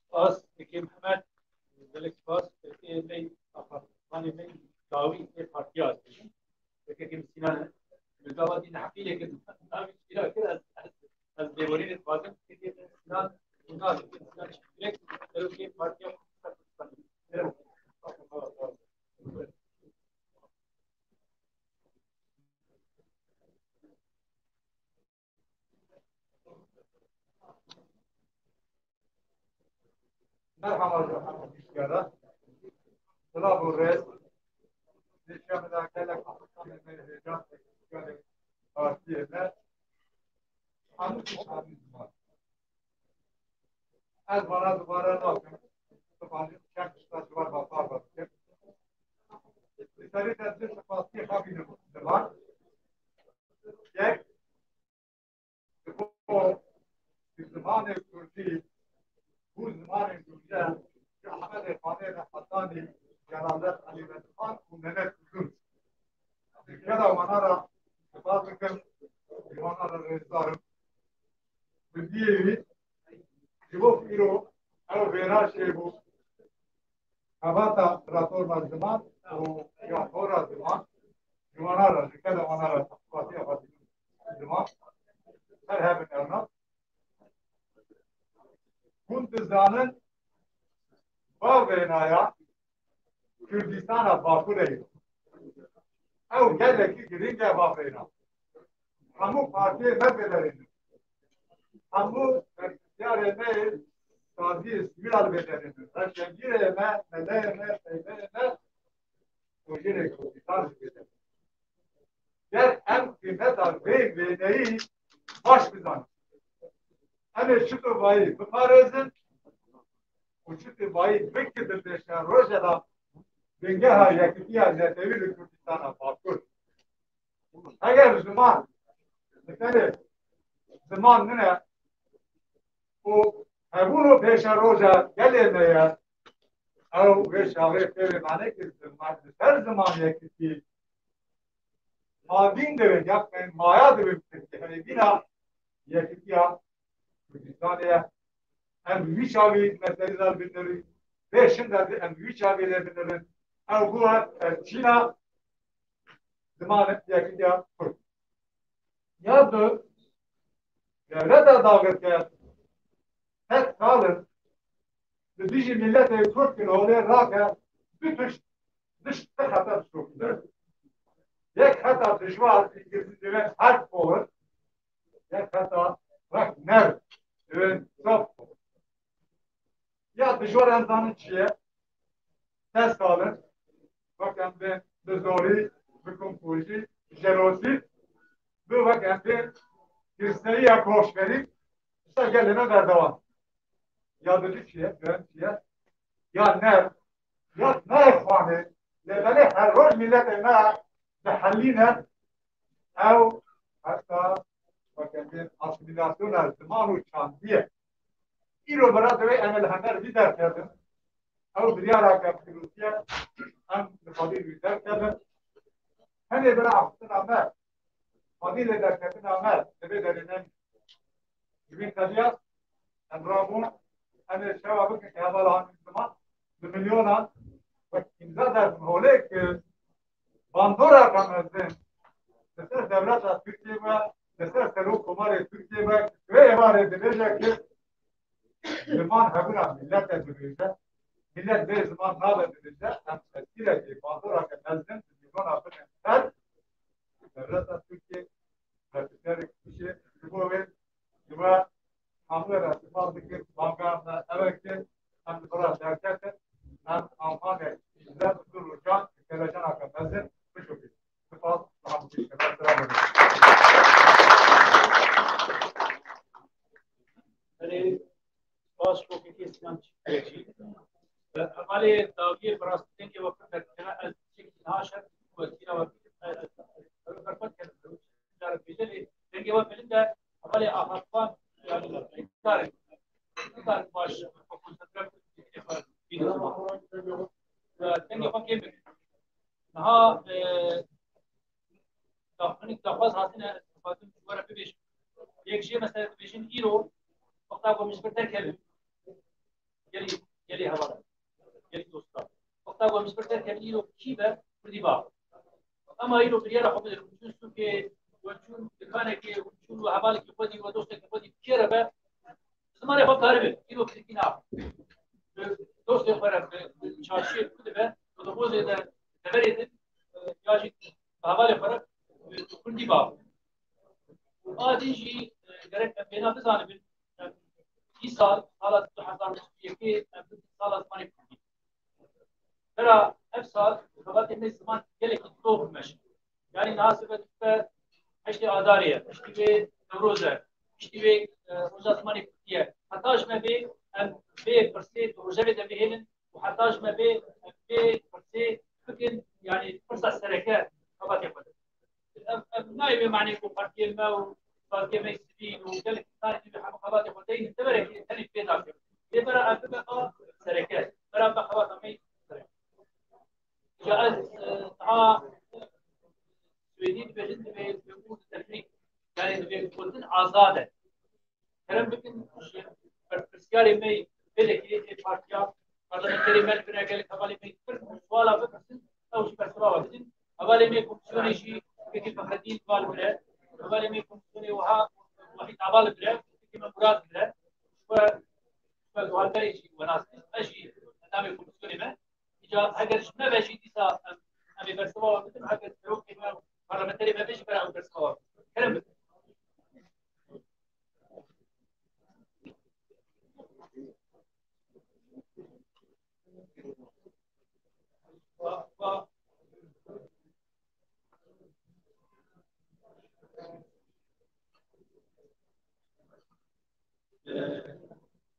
Spas, Bekir Mihemed, gelek spas. Ê me, apartmanê me, dawî ê partiya dibêjin. Bekir Sinan e. Li gava dî neheqî yek navî çira kir, ez, ez, ez lêborînê dixwazim. Bekir Sinan, Sinan, Sinan direkt serokê partiya Kurdistanê. Merhaba, merhaba, hoş geldin. Silav û rêz. Dişe min de gelek Afrikanê me, hêja, gelek partiyê me. Hemû tişt hemî ziman. Ez vana dubare nakim. Dibandî çend tişta ji we re parve bikim. Li serî de du spasiyê xwe bînim ziman. Yek, ji bo zimanê kurdî, bû zimanê gurje, ji Ehmedê Xanê re hetanî Celalet Elî Redxan û Mehmet Uzun. Di keda wana re spas dikim, ji wana re rêzdar im. Bi diyê wî, ji bo îro ew vêna çêbû, xebata platforma ziman û ya xora ziman, ji wana re, ji keda wana re, xebatiya xwe ziman, her hebin ewna. Hûn dizanin, ba vênaya Kurdistana Bakurê ye. Ew gelekî girîng e, va vêna. Hemû partiyê me vê derê ne. Hemû berpirsiyarê me yê saziyê sivîl a li vê derê ne. Reşengirê me, meleyê me, peybeyê me, rojê Kurdistan li vê derê ne. Ger em qîmeta vê wêneyî baş bizanin. Em ê çi tu vayî biparêzin û çi tu vayî bikin di pêşeroja de bingeha yekitiya netewî li Kurdistana Bakur. Eger ziman, dikene ziman nine û hebûn û pêşeroja gelê me ye, ew vê çaxê pê vê mane ki ziman, li ser ziman yekitî mavîn dibin, ya maya dibin, hevîna yekitiya Kurdistanê ye. Em wî çavî meselî de binêrin. Vê şin de em wî çavî lê binêrin. Ew bû, e, çîna ziman yekitiya Kurd. Ya du, dewleta dagirker sed sal in li dijî miletê Kurd kin holê rake du tişt, du tişt xeter şokî. Yek xeta dijwar, Îngilîzî divên hard power, yek xeta wek nerm, divên soft power. Ya dijwar em zanin çi ye? Sed sal in, wek em bên bi zorî, bi komkujî, jenosîd, bi wek em bên girseyiya koçberî, îşte gelê me berdewam. Ya dijî çi ye? Duhem çi ye? Ya nerm, ya nayê xwanê, lê belê her roj miletê me dihelîne, ew heta weke bên asîmîlasyona ziman û çandî ye. Îro bira divê em li hember vî derkevin. Ew biryareke pîrozî ye, em li xwedî wî derkevin. Henê bira axiftina me, xwedî lê derketina me, divê derê ne. Ji vî qediya em rabûn, em ê şeva bikin hevala ziman, bi milyonan wek îmza derbin holê ki bandora ke mezin li ser dewleta Tirkiyê ve, li ser serok komarê Tirkiyê ve, vê êvarê dibêje ki ziman hebûna milet e dibêje, milet bê ziman nabe dibêje, em tezkîrekê bandora ke mezin bi milyona bikin ser, dewleta Tirkiyê, Profesorê Kişê, ji bo wê, ji we hemû re spas dikim, banga me ev e ki em li vir derketin, em Almanya îzlem bi rojan, kelejaneke mezin bişopîn. Spas, bi hemû kişî re. Selamun aleyküm. Belê, spas, şokekê Sinan Çiftçi. Hevalê dawiyê bi rastî dengê we pir derkeve, ez çekî niha şer wekîla we bikim. Ez, ez, ez, ez berxwe dikim. Cara bêje lê dengê we bilind e, hevalê axafan, yani, nikarin, nikarin baş konsantre bînin. Dengê xwe kêm bikin. Niha, e, daxunik daxwaz hatine, ez dixwazim ji we re bibêjim. Yek jê mesela dibêjin îro, wexta ku min ji vir derkevin, gelî, gelî heval e, gelî dostan. Wexta ku em ji vir derkevin îro kî be, Kurdî ba. Ema îro biryara xwe bidin. Hûn çûn sûkê, we çûn dikanekê, hûn çûn we hevalekî xwe dî, we dostekî xwe dî, bi kê re be, zimanê xwe karibin. Îro Tirkî nabe. Bi dostê xwe re, bi, bi çarşiyê bi ku dibe, bi dixozê de deverê din, e, ya jî bi hevalê xwe re, bi Kurdî ba. A din jî, e, gerek em bêna bizanibin, em, îsal, sala du hezar û bîst û yekê, em bikin sala zimanê Kurdî. Bera ev sal, xebatê me ziman gelekî dox meşin. Yani niha sibet be heştê Adarê ye, piştî vê Newroz e, piştî vê, e, Roja Zimanê Kurdî ye. Heta ji me bê, em vê pirsê di rojevê de bihêlin û heta ji me bê, em vê pirsê bikin, yani pirsa sereke xebatê xwe de. Ev, ev nayê wê manê ku partiyê me û saziyê me sivîl û gelek insanê din hemû xebatê xwe deynin teverê tenê pê dakevin. Lê bera ev bibe a sereke, bera bibe xebata me sereke. Ya ez, e, niha Swêdî dibêjin divê, divê û di teknîk, yani divê gotin azad e. Kerem bikin, ji berpirsiyarê me yê belekî ê partiya parlamenterê me li vir e, gelek hevalê me yê pir suwala bipirsin, ew jî bersiva we bidin. Hevalê me yê komîsyonê jî Fekî Fexredîn va li vir e. Hevalê me yê komîsyonê wiha Wahîd Ava li vir e. Fekî me Murad li vir e. Ji we, ji we guhdarê jî we nas kir. Ez jî endamê komîsyonê me. Îca heger ji me ve jî dîsa em, em ê bersiva we bidin, heger serokê me û parlamenterê me bê jî bera ew bersiva we bidin. Kerem bikin.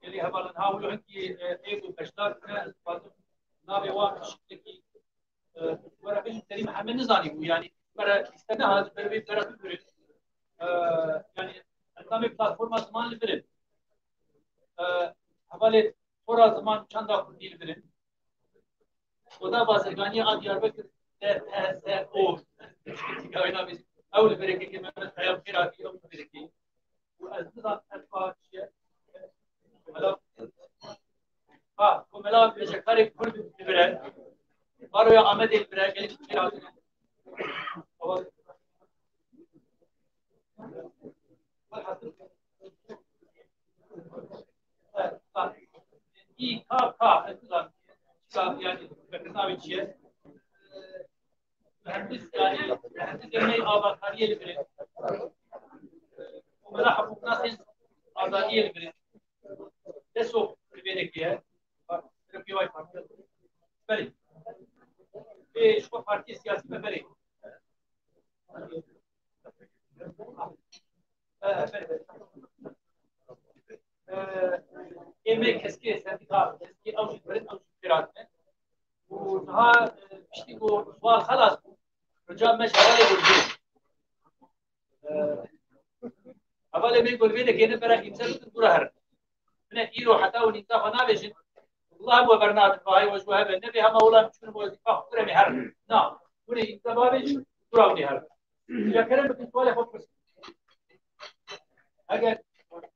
Gelî hevalên ha wilo hinkî êk û beşdar ne, ez dixwazim navê wan şikekî were bêjim, terî me heme nizanî bû, yanî were lîste nehat, ber wê bera bigirin. Yanî endamê platforma ziman li vir in. Hevalê xora ziman çanda kurdî li vir in. Oda Bazirganî a Diyarbekir, D T Z O. Ew li vir e, kekê Mehmet Kaya bi xêr hatî, ew li vir e. Û ez nizam ev ka çi ye? Komela, ha, komela bejekarê Kurd li vir e. Baroya Amedê li vir e, gelî bi xêr hatine. Welhasil, ha, ha. İ K K, ez nizam, yani, navê çi ye? Mühendis, yani, mühendis yemeği avakariyê li vir e. Komela hukuknasên azadiyê li vir e. DESOK li vê derê ye. Bak, Serokê Yay Partî. Belê. Vê ji xwe partiyê siyasî me berê. Ee, belê, belê. Ee, ê me keskê sendîka, keskê ew jî li vir in, ew jî pêratine. Û niha, e, piştî ku sual xelas bû, rica me ji hevalê Gulbê. E, hevalê me Gulbê de gêne bera îmze bikin, dûra herin. Min e îro heta hûn îmza xwe navêjin, wela hemû we bernadin, vahê we ji we hebe, nebê hema wela min çûn wezîfa xwe kir em ê herin. Na, hûn ê îmze bavêjin, dûra hûn ê herin. Ya kerem bikin, sualê xwe bipirs. Eger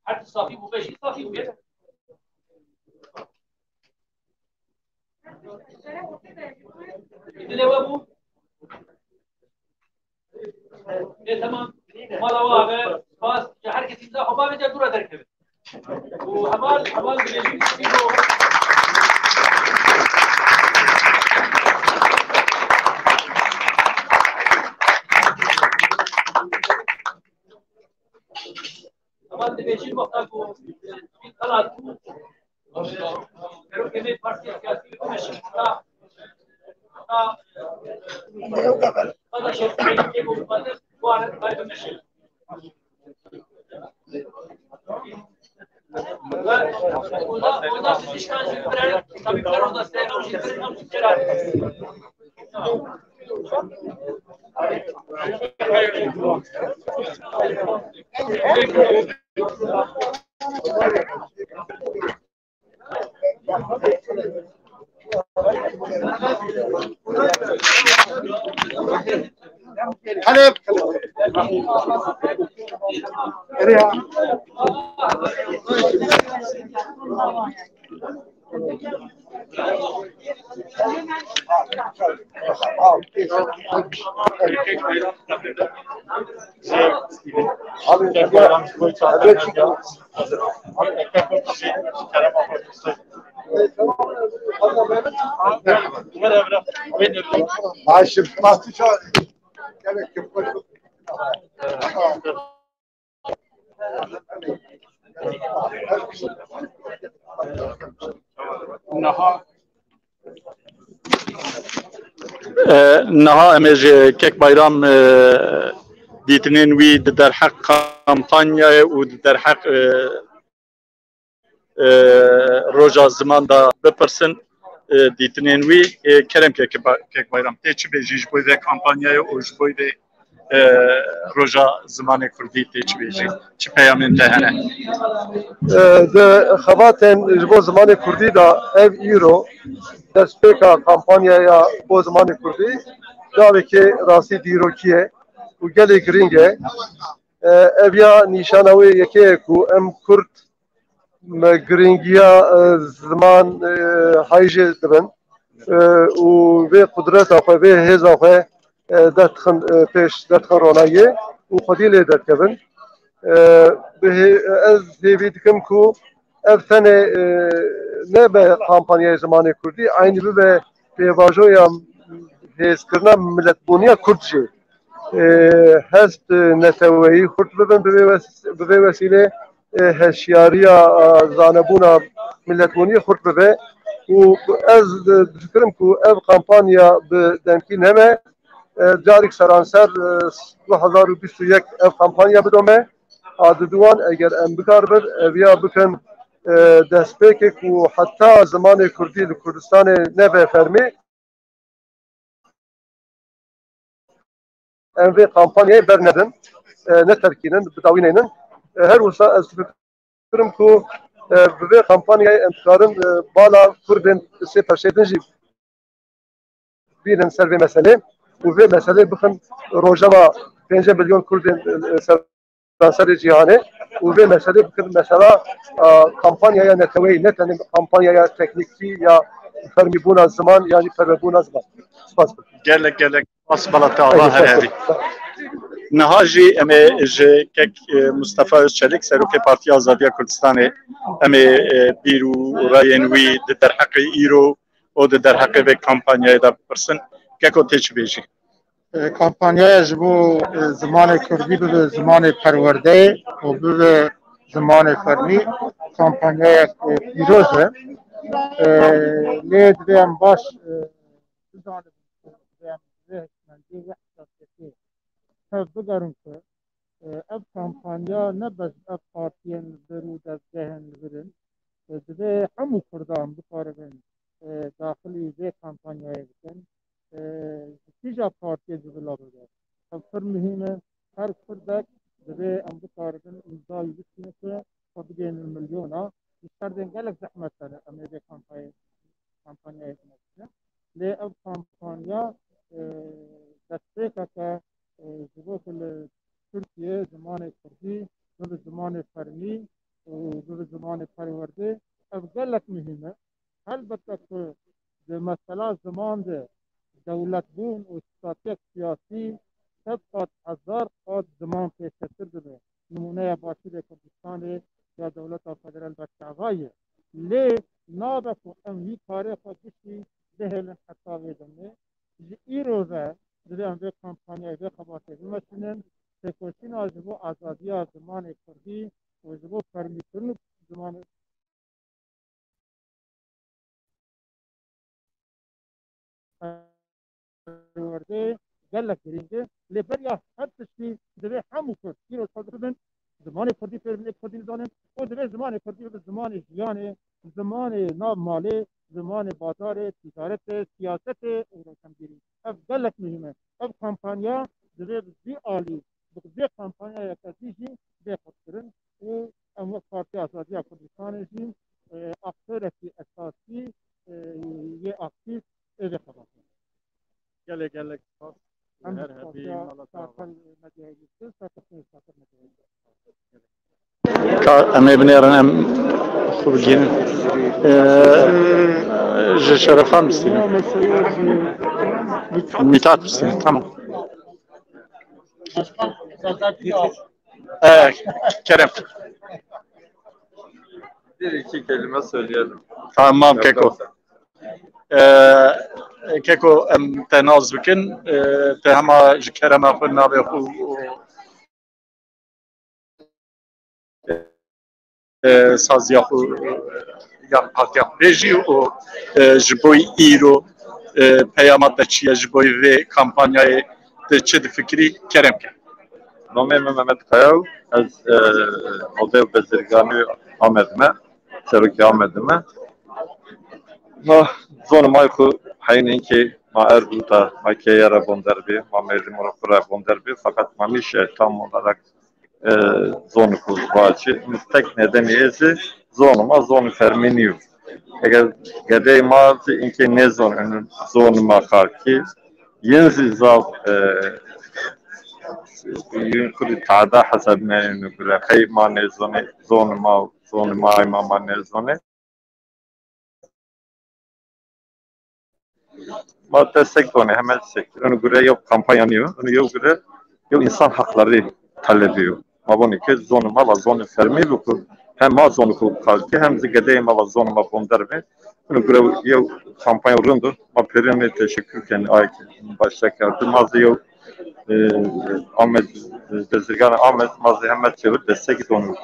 her tişt safî bûbe jî, safî bûye. Dilê we bû? Ê, temam. Mala we ave. Spas. Ji her kesî îmza xwe bavêje, dûra derkevin. Û heval, heval dibêjin, heval dibêjin, wexta ku, e, xelat bû, serokê me partiyê siyasî bimeşin, heta, heta, heta şertê ku bimeşin. Help! Niha, e, niha em ê ji Kek Bayram, e, dîtinên wî di derheq kampanyayê û di derheq, e, e, roja ziman de bipirsin, e, dîtinên wî, e, kerem ke, ke ba-, Kek Bayram, tê çi bêjî ji bo vê kampanyayê û ji bo vê, e, roja zimanê kurdî tê çi bêjî? Çi peyamên te hene? E, di xebatên ji bo zimanê kurdî de ev îro destpêka kampanyaya bo zimanê kurdî gavekê rastî dîrokî ye û gelê girîng e. E, ev ya nîşana wê yekê ye ku em kurd me girîngiya, e, ziman, e, hay jê dibin, e, û vê qudreta xwe, vê hêza xwe, e, derdixin, e, pêş, derdixin ronahiyê û xwedî lê derdikevin. E, bi hê-, ez hêvî dikim ku ev tenê, e, nebe kampanyayê zimanê kurdî, eynî bibe pêvajoya hêzkirina miletbûniya kurd jî. E, hest, e, neteweyî xurt bibin bi vê wes-, bi vê wesîlê, e, hişyariya, e, zanebûna miletbûniyê xurt bibe û ez, e, difikirim ku ev kampanya bi demkî neme, e, carek seranser, e, du hezar û bîst û yek ev kampanya bidome. a diduwan eger em bikaribin eviya bikin e, destpêkê ku heta zimanê kurdî li Kurdistanê nebe fermî, em vê kampanyayê bernedin, e, neterkînin, bidawîneynin. E, her wisa ez difikirim ku e, bi vê kampanyayê em dikarin e, bala Kurdên sê perçeyê din jî bînin ser vê meselê û vê meselê bixin rojeva pêncî milyon Kurdên e, seranserê cîhanê û vê meselê bikin mesela e, kampanyaya neteweyî, ne tenê kampanyaya teknîkî ya fermîbûna ziman yanî perwebûna ziman. Spas bikim. Gelek gelek spas bala te ava her herî. Niha jî em ê ji kek e, Mustafa Özçelik, Serokê Partiya Azadiya Kurdistanê, em ê e, bîr û rayên wî di derheqê îro û di derheqê vê kampanyayê de bipirsin. Keko tê çi bêjî? E, kampanyaya ji bo e, zimanê kurdî bibe zimanê perwerdeyê û bibe zimanê fermî, kampanyayek e, pîroz e. E, lê divê em baş e, bizanin ku divê em bi vê hikmendiyê, vê hesasiyetê tev bigerin ku e, ev kampanya ne bes ev partiyên li vir û dezgehên li vir in. E, divê hemû Kurdan bikaribin e, daxilî vê kampanyayê bikin. E, ji kîja partiyê jî bila bibe. Ev pir muhîm e. Her Kurdek divê em bikaribin îmzayî bistînin ku xwe bigihînin milyona. Ji şerdên gelek zehmet hene em ê vê kampanyayê kampanyayê bikin. Lê ev kampanya e, destpêkeke e, ji bo ku li Tirkiyê zimanê kurdî bibe zimanê fermî û bibe zimanê perwerdê, ev gelek muhîm e. Helbete ku di mesela ziman de dewletbûn û statiyek siyasî sed qat, hezar qat ziman pêşetir dibe. Nimûneya Başûrê Kurdistanê ya dewleta federal berçava ye. Lê nabe ku em vî karê xwe giştî bihêlin heta vê demê. Ji îro ve divê em vê kampanyayê, vê xebatê bimeşînin. Têkoşîna ji bo azadiya zimanê kurdî û ji bo fermîkirin û zimanê perwerdê gelek girîng e. Lê beriya her tiştî divê hemû Kurd îro çawa dibin, zimanê kurdî fêr bin, kurdî nizanin û divê zimanê kurdî bibe zimanê jiyanê, zimanê nav malê, zimanê bazarê, tîcaretê, siyasetê û rewşenbîrî. Ev gelek muhîm e. Ev kampanya divê bi vî alî, bi vê kampanyayeke dî jî bê xurtkirin û em wek Partiya Azadiya Kurdistanê jî e, aktorekî esasî e, yê aktîf ê vê xebatê. Gelek gelek spas. Em her hebî mala te ava. Medyayê lîstin, serkeftinê Şakir Medyayê. Ka em ê binêrin, em xwe bigihînin. Ee, ji Şerefan bistînin. Mithat bistînin, tamam. Ee, Kerem. Bir iki kelime söyleyelim. Tamam, Keko. Ee, Keko, em te nas bikin. Ee, te hema ji kerema xwe navê xwe û, e, saziya xwe, e, yan partiya xwe bêjî û, e, ji bo îro, e, peyama te çi ye ji bo vê kampanyayê, te çi difikirî, kerem ke. Nomê min Mehmet Kaya û ez, e, Odeya Bezirganî Amedê me, serokê Amedê me. Ma zonê ma xwe heyîn inkê ma erd û ta ma keye re bonder bî, ma merdimê xwe re bonder bî, fakat ma nîşe tam olarak e, zonê ku vaçî. Tek nedenê ê zî zonê ma zonê fermî nîyo. Eger gedeyê ma zî inkê nêzon, û zonê ma xalkî, yên zî zaf, e, yên kurî tada hesabine û gure. Qey ma nêzonê, zonê ma, zonê ma, ma, ma nêzonê. Ma destek done, hemen destek. Onu göre yok kampanya niyo. Onu yok göre yok insan hakları talebiyor. Ma bunu ki zonu ma va zonu fermi bu ku hem ma zonu ku kalki hem zigede ma va zonu ma bonder be. Onu göre yok kampanya rundu. Ma perine teşekkür ken ay başta kartı. Ma yok e, Ahmet, Bezirgan Ahmet, ma zî heme çêbir destekî don.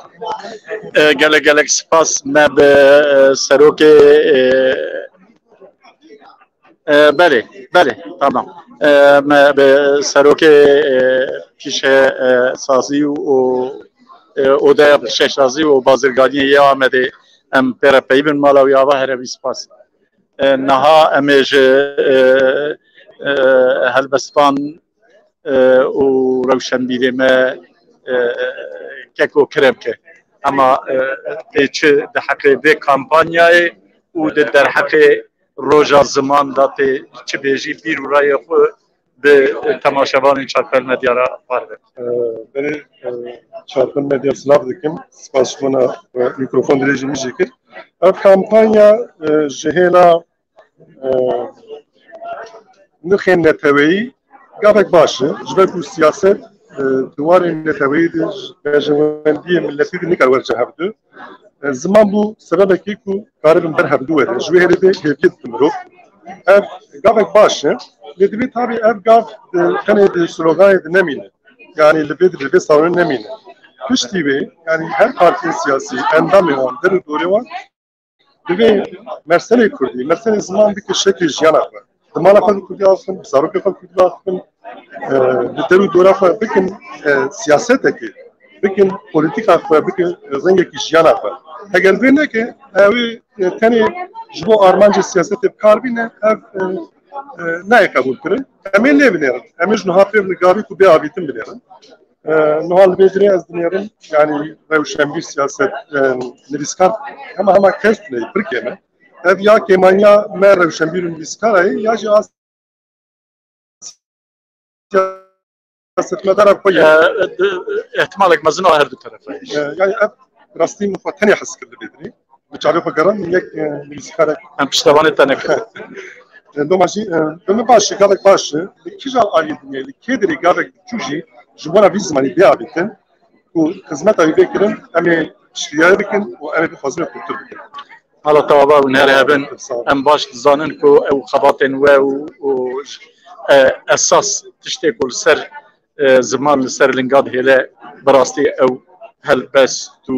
E, gelek gelek spas me bi, e, serokê, e, e, belê, belê, tamam. E, me bi serokê, e, pîşe, e, sazî û, û e, odeya pişeşazî û bazirganiyê yê Amedê em pê re peyivin mala wî ava here wî spas. E, niha em ê ji, e, e, helbestvan, e, û rewşenbîrê me, e, keko kirem ke. Ema, e, tê çi di heqê vê kampanyayê û di derheqê roja ziman de tê çi bêjî, bîr û rayê xwe bi temaşevanên Çarpel Medya re parve. E, berê, e, Çarpel Medya silav dikim. Spas ji bona, e, mîkrofon dirêjî min jî kir. Ev kampanya, e, ji hêla, e, nirxên neteweyî gavek baş e. Ji ber ku siyaset, e, di warê neteweyî de ji berjewendiyê miletî de nikare were cihevdu. E, ziman bû sebebekê ku karibin ber hevdu were. Ji wê hêlê de hêviyê dide mirov. Ev gavek baş e. Lê divê tabî ev gav, e, tenê di sloganê de nemîne. Yanî li vê, li vê salonê nemîne. Piştî wê, yanî her partiyên siyasî, endamê wan, der û dorê wan, divê merselê kurdî, merselê ziman bike şeklê jiyana xwe. Di mala xwe bi kurdî axifin, bi zarokê xwe bi kurdî axifin, e, di der û dora xwe bikin, e, siyasetekê, bikin polîtîka xwe, bikin rengekî jiyana xwe. Heger vê neke, ew ê, e, tenê ji bo armancê siyasetê bi kar bîne, ev, e, e, nayê qebûlkirin. Em ê lê binêrin. Em ê ji niha pê binêrin, gavê ku bê avîtin binêrin. E, niha li vê dirê ez dinêrim, yanî rewşenbîr, siyaset, e, nivîskar hema hema kes tune ye, pirkê me. Ev ya kêmaniya me rewşenbîr û nivîskara ye, ya jî a siyasetmedara xwe ye. E, e, ihtimalek mezin a her du terefa ye. E, yanî ev rastî min xwe tenê hes kir li vê dirê. Bi çavê xwe geran yek, e, nivîskarek. Em piştevanê te nekirin. E, loma jî, e, bi min baş e, gavek baş e. Li kîjan aliyê dinyayê, li kê derê gavek diçû jî ji bona vî zimanî bê avîtin ku xizmeta wî bê kirin, em ê piştgiriyê bikin û em ê bixwazin û pirtir bikin. Hala te ava hûn her hebin. Sağ ol. Em baş dizanin ku ew xebatên we û, û, e, esas tiştê ku li ser, e, ziman li ser linga dihêle, bi rastî ew helbest û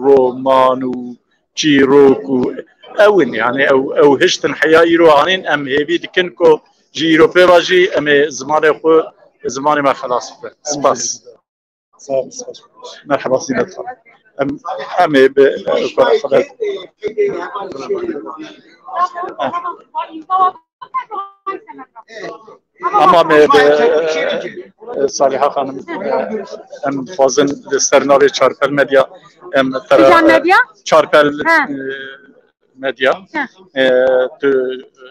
roman û çîrok û ew in, yani ew, ew hiştin heya îro anîn, em hêvî dikin ku ji îro pê ve jî em ê zimanê xwe, zimanê me xelas bibe. Spas. Sağ ol, spas. Merhaba, Zinet Hanım. Em, em ê bi, e, xeber. Ama me bi, e, Saliha Hanım, e, em dixwazin li ser navê Çarpel Medya, em te re, Kîjan medya? Çarpel, he, e, Medya. He. E, tu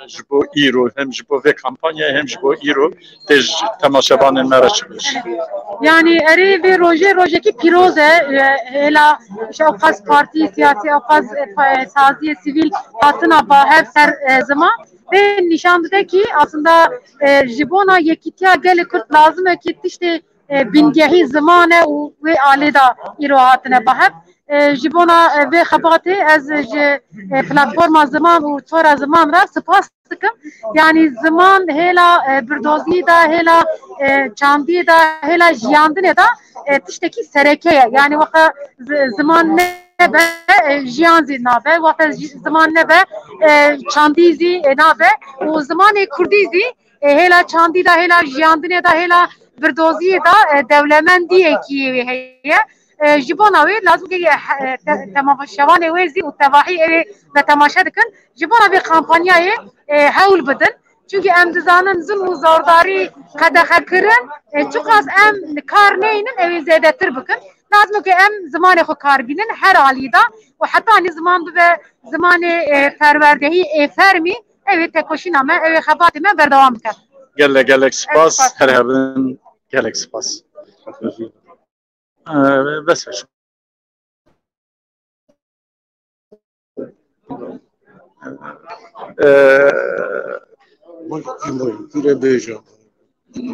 ji bo îro, hem ji bo vê kampanyayê, hem ji bo îro tê ji temaşevanên me re çi bêjî? Yanî erê vê rojê rojekî pîroz e, e, hêla ji ew qas partî siyasî, ew qas, e, pa-, saziyê sivîl hatina ba hev ser, e, ziman. Vê nîşan dide kî aslında, e, ji bona yekîtiya gelê Kurd lazim e kî tiştê, e, bingehî ziman e û wê alê de îro hatine ba hev. E, ji bona, e, vê xebatê ez ji, e, platforma ziman û tora ziman re spas dikim. Yanî ziman hêla, e, birdoziyê de, hêla, e, çandiyê de, hêla jiyandinê de, e, tiştekî sereke ye. Yanî wexta zi-, ziman nebe, e, jiyan zî nabe. Wexta ji-, ziman nebe, e, çandî zî, e, nabe. Û zimanê kurdî zî, e, hêla çandî de, hêla jiyandinê de, hêla birdoziyê de, e, dewlemendiyekî wê heye. E, ji bona wê lazim ke, e, te-, temaşevanê wê zî û tevahî ewê me temaşe dikin. Ji bona vê kampanyayê, e, hewl bidin. Çimkî em dizanin zilm û zordarî qedexekirin, e, çiqas em kar neynin, ew ê zêdetir bikin. Lazim e ke em zimanê xwe kar bînin her alî de û hetanî ziman bibe zimanê, e, perwerdehî ê fermî, ew ê tekoşîna me, ew ê xebatê me berdewam bike. Gelek gelek spas, spas. Her hebin gelek spas. Ee, bes e. Ee, Buyurun, buyurun. Pire bêje.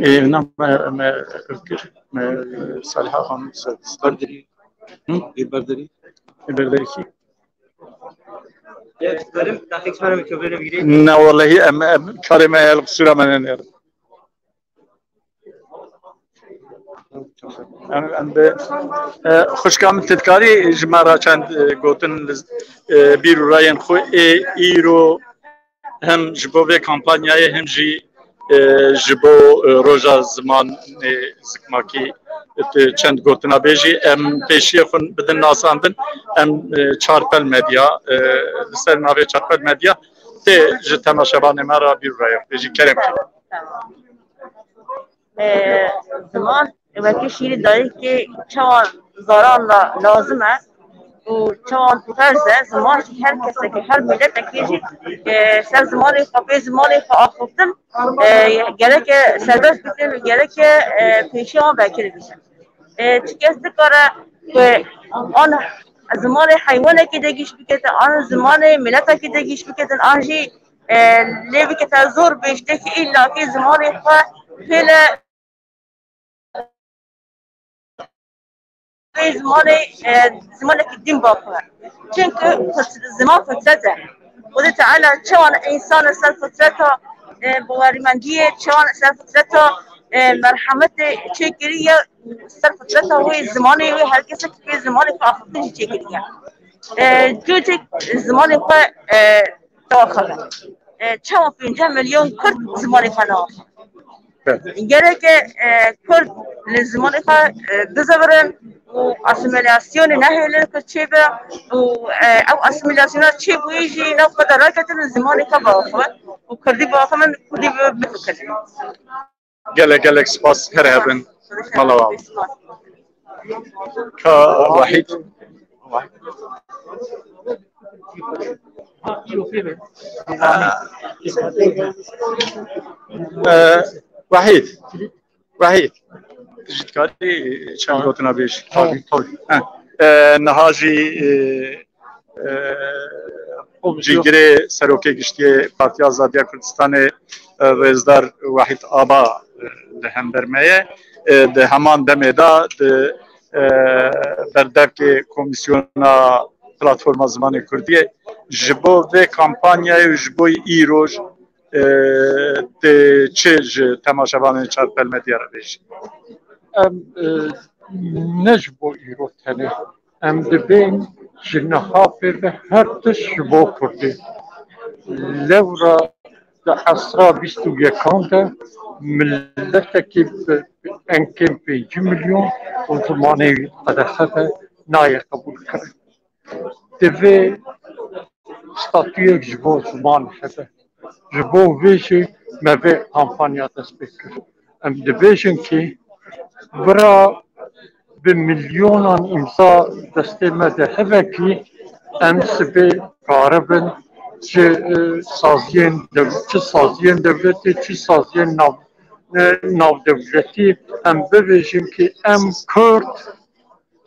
Ee, na me, me, me Saliha Hanım. Berderî. Hı? Ê Berderî. Ê Berderî kî? Ne, wallahî em, em karê me el qisûra me ne. Em, em bi, e, xwişka min, tu dikarî ji me re çend, e, gotin li, e, bîr û rayên xwe ê îro hem ji bo vê kampanyayê hem jî e, ji bo, e, roja zimanê zikmakî tu çend gotina bêjî, em pêşiyê xwe bidin nasandin, em, e, Çarpel Medya, e, li ser navê Çarpel Medya tê ji temaşevanê me re bîr rayek bêjî, kerem kî. Tamam. E, ziman wekî şîrê dayikê çawa zaran la lazim e û çawa ferz e, ziman jî her kesekê, her miletekê jî, e, ser zimanê xwe, pê zimanê xwe axiftin, e, gereke serbest bikin û gereke, e, pêşiya wan vekirî bikin. E, çi kes dikare ku an zimanê heywanekî de gîş bikete, an zimanê miletekî de gîş biketin, an jî, e, lê bikete zor bê, ji têkî îlla kê zimanê xwe pêle vê zimanê, e, zimanekî din baxwe. Çimkî fıt-, ziman fitret e. Xwedê Teala çawan însan li ser fitreta, e, bawerîmendiyê, çawan li ser fitreta, e, merhemetê çêkiriye, ser fitreta wê zimanê wê her kesek pê zimanê xwe axiftin jî çêkiriye. E, cocek zimanê xwe, e, diaxive. E, çawa pêncî milyon Kurd zimanê xwe naaxivin? Gereke, e, Kurd li zimanê xwe, e, bizivirin û asîmîlasyonê nehêlin ku çêbe û, e, ew asîmîlasyona çêbûyî jî nav xwe de raketin û zimanê xwe biaxivin û Kurdî biaxivin, Kurdî bi-, bifikirin. Gelek gelek spas, her hebin. Mala wan. Ka Wahîd. Ee, Wahîd. Wahîd. Tu jî dikarî çend gotina bêjî? Tabii, tabii. Heh. Ee, niha jî, e, e, cîgirê Serokê Giştî yê Partiya Azadiya Kurdistanê, e, Rêzdar Wahîd Aba, e, li hember me ye. E, di heman demê de di, e, berdevkê Komîsyona Platforma Zimanê Kurdiyê ji bo vê kampanyayê û ji bo îroj, e, tê çi ji temaşevanên Çarpel Medya re bêjî? Em, e, ne ji bo îro tenê. Em dibên ji niha pê ve her tişt ji bo Kurdî. Lewra di esra bîst û yekan de miletekî bi enkên pêncî milyon û zimanê wî qedexe be, nayê qebûlkirin. Divê statuyek ji bo ziman hebe. Ji bo vê jî me vê kampanya dest pê kir. Em dibêjin kî bira bi milyonan îmza destê me de hebe kî em sibê karibin ji, e, saziyên dew-, çi saziyên dewletê, çi saziyên nav-, e, navdewletî em bibêjin kî em Kurd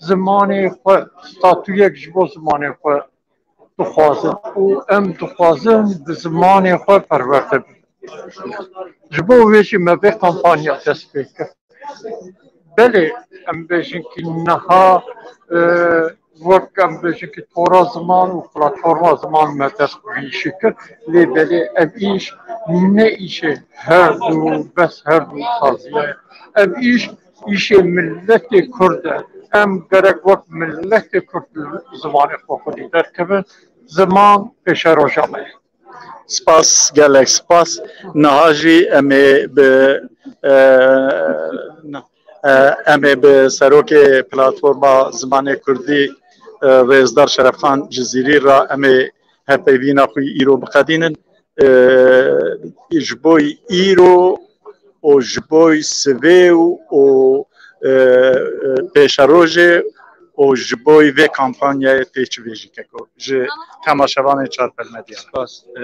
zimanê xwe, statuyek ji bo zimanê xwe dixwazin û em dixwazin bi zimanê xwe perwerde bibin. Ji bo wê jî me vê kampanya dest pê kir. Belê, em bêjin kî niha, e, wek em bêjin kî tora ziman û platforma ziman me dest bi vî îşê kir, lê belê ev îş ne îşê her du, bes her du saziya ye. Ev îş îşê miletê Kurd e. Em gerek wek miletê Kurd zimanê xwe xwedî derkevin. Ziman pêşeroja me ye. Spas, gelek spas. Niha jî em ê bi, e, na, e, em ê bi serokê Platforma Zimanê Kurdî, e, Rêzdar Şerefxan Cizîrî re em ê hevpeyvîna xwe îro biqedînin. E, ji bo îro û ji bo sivê û, û, e, e, pêşerojê û ji bo vê kampanyayê tê çi bêjî keko ji temaşevanên Çarpel Medya? Spas. E,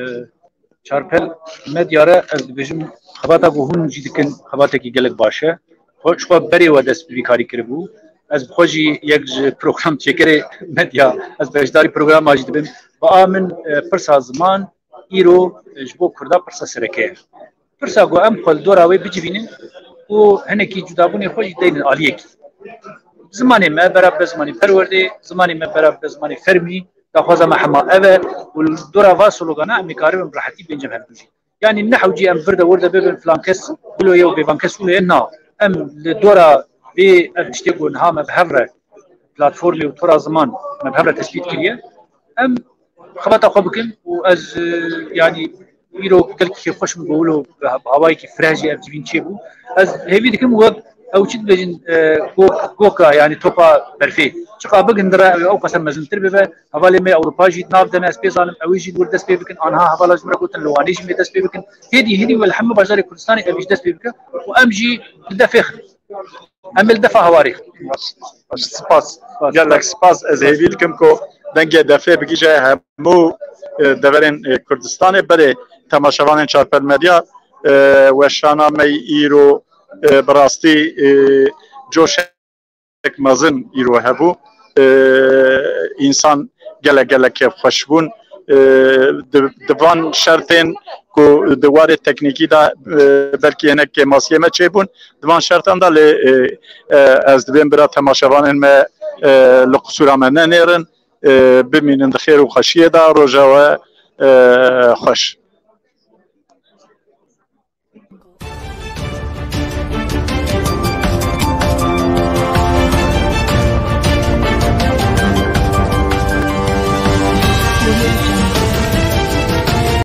Çarpel Medya re ez dibêjim, xebata ku hûn jî dikin, xebatekî gelek baş e. Xwe, ji xwe berê we dest bi vî karî kiribû. Ez bi xwe jî yek ji program çêkerê medya, ez beşdarî programa jî dibim. Bi a min, e, pirsa ziman îro, e, ji bo Kurda pirsa sereke ye. Pirsa ku em xwe li dora wê bicivînin û hinekî cudabûnê xwe jî deynin aliyekî. Zimanê me bera bi zimanê perwerdê, zimanê me bera bi zimanê fermî, daxwaza me hema ev e û li dora va slogana em ê karibin bi rehetî bên cem hevdû jî. Yanî ne hewcî em vir de wir de bibin filan kes wilo ye û bêvan kes wilo ye, na. Em li dora vê ev tiştê ku niha me bi hev re platformê û tora ziman me bi hev re tespît kiriye, em xebata xwe bikin û ez, e, yanî Îro gelkî xweş bû, wilo bi hawayekî fireh jî ev civîn çêbû. Ez hêvî dikim wek ew çi dibêjin, e, gok-, goka, yanî topa berfê. Çiqa bigindire, ew qese mezintir bibe. Hevalê me Ewropa jî di nav de ne, ez pê zanim, ew jî li wir dest pê bikin. Anha hevala ji min re gotin, li Wanê jî me dest pê bikin. Hêdî, hêdî wê li hemû bajarê Kurdistanê ev jî dest pê bike û em jî li defê xin. Em ê li defa hewarê. Spas. Gelek spas. Ez hêvî dikim ku dengê defê bigihîje hemû, e, deverên, e, Kurdistanê. Berê temaşevanên Çarpel Medya, e, weşana me îro, e, bi rastî, e, coşek mezin îro hebû. E, însan gelek gelek kêfxweş bûn. E, di, di van şertên ku di warê teknîkî de, e, belkî hinek kêmasiyê me çêbûn, di van şertan de lê, e, e, ez dibêm bira temaşevanên me, e, li qisûra me nenêrin, e, bimînin di xêr û xweşiyê de, roja we, e, xweş.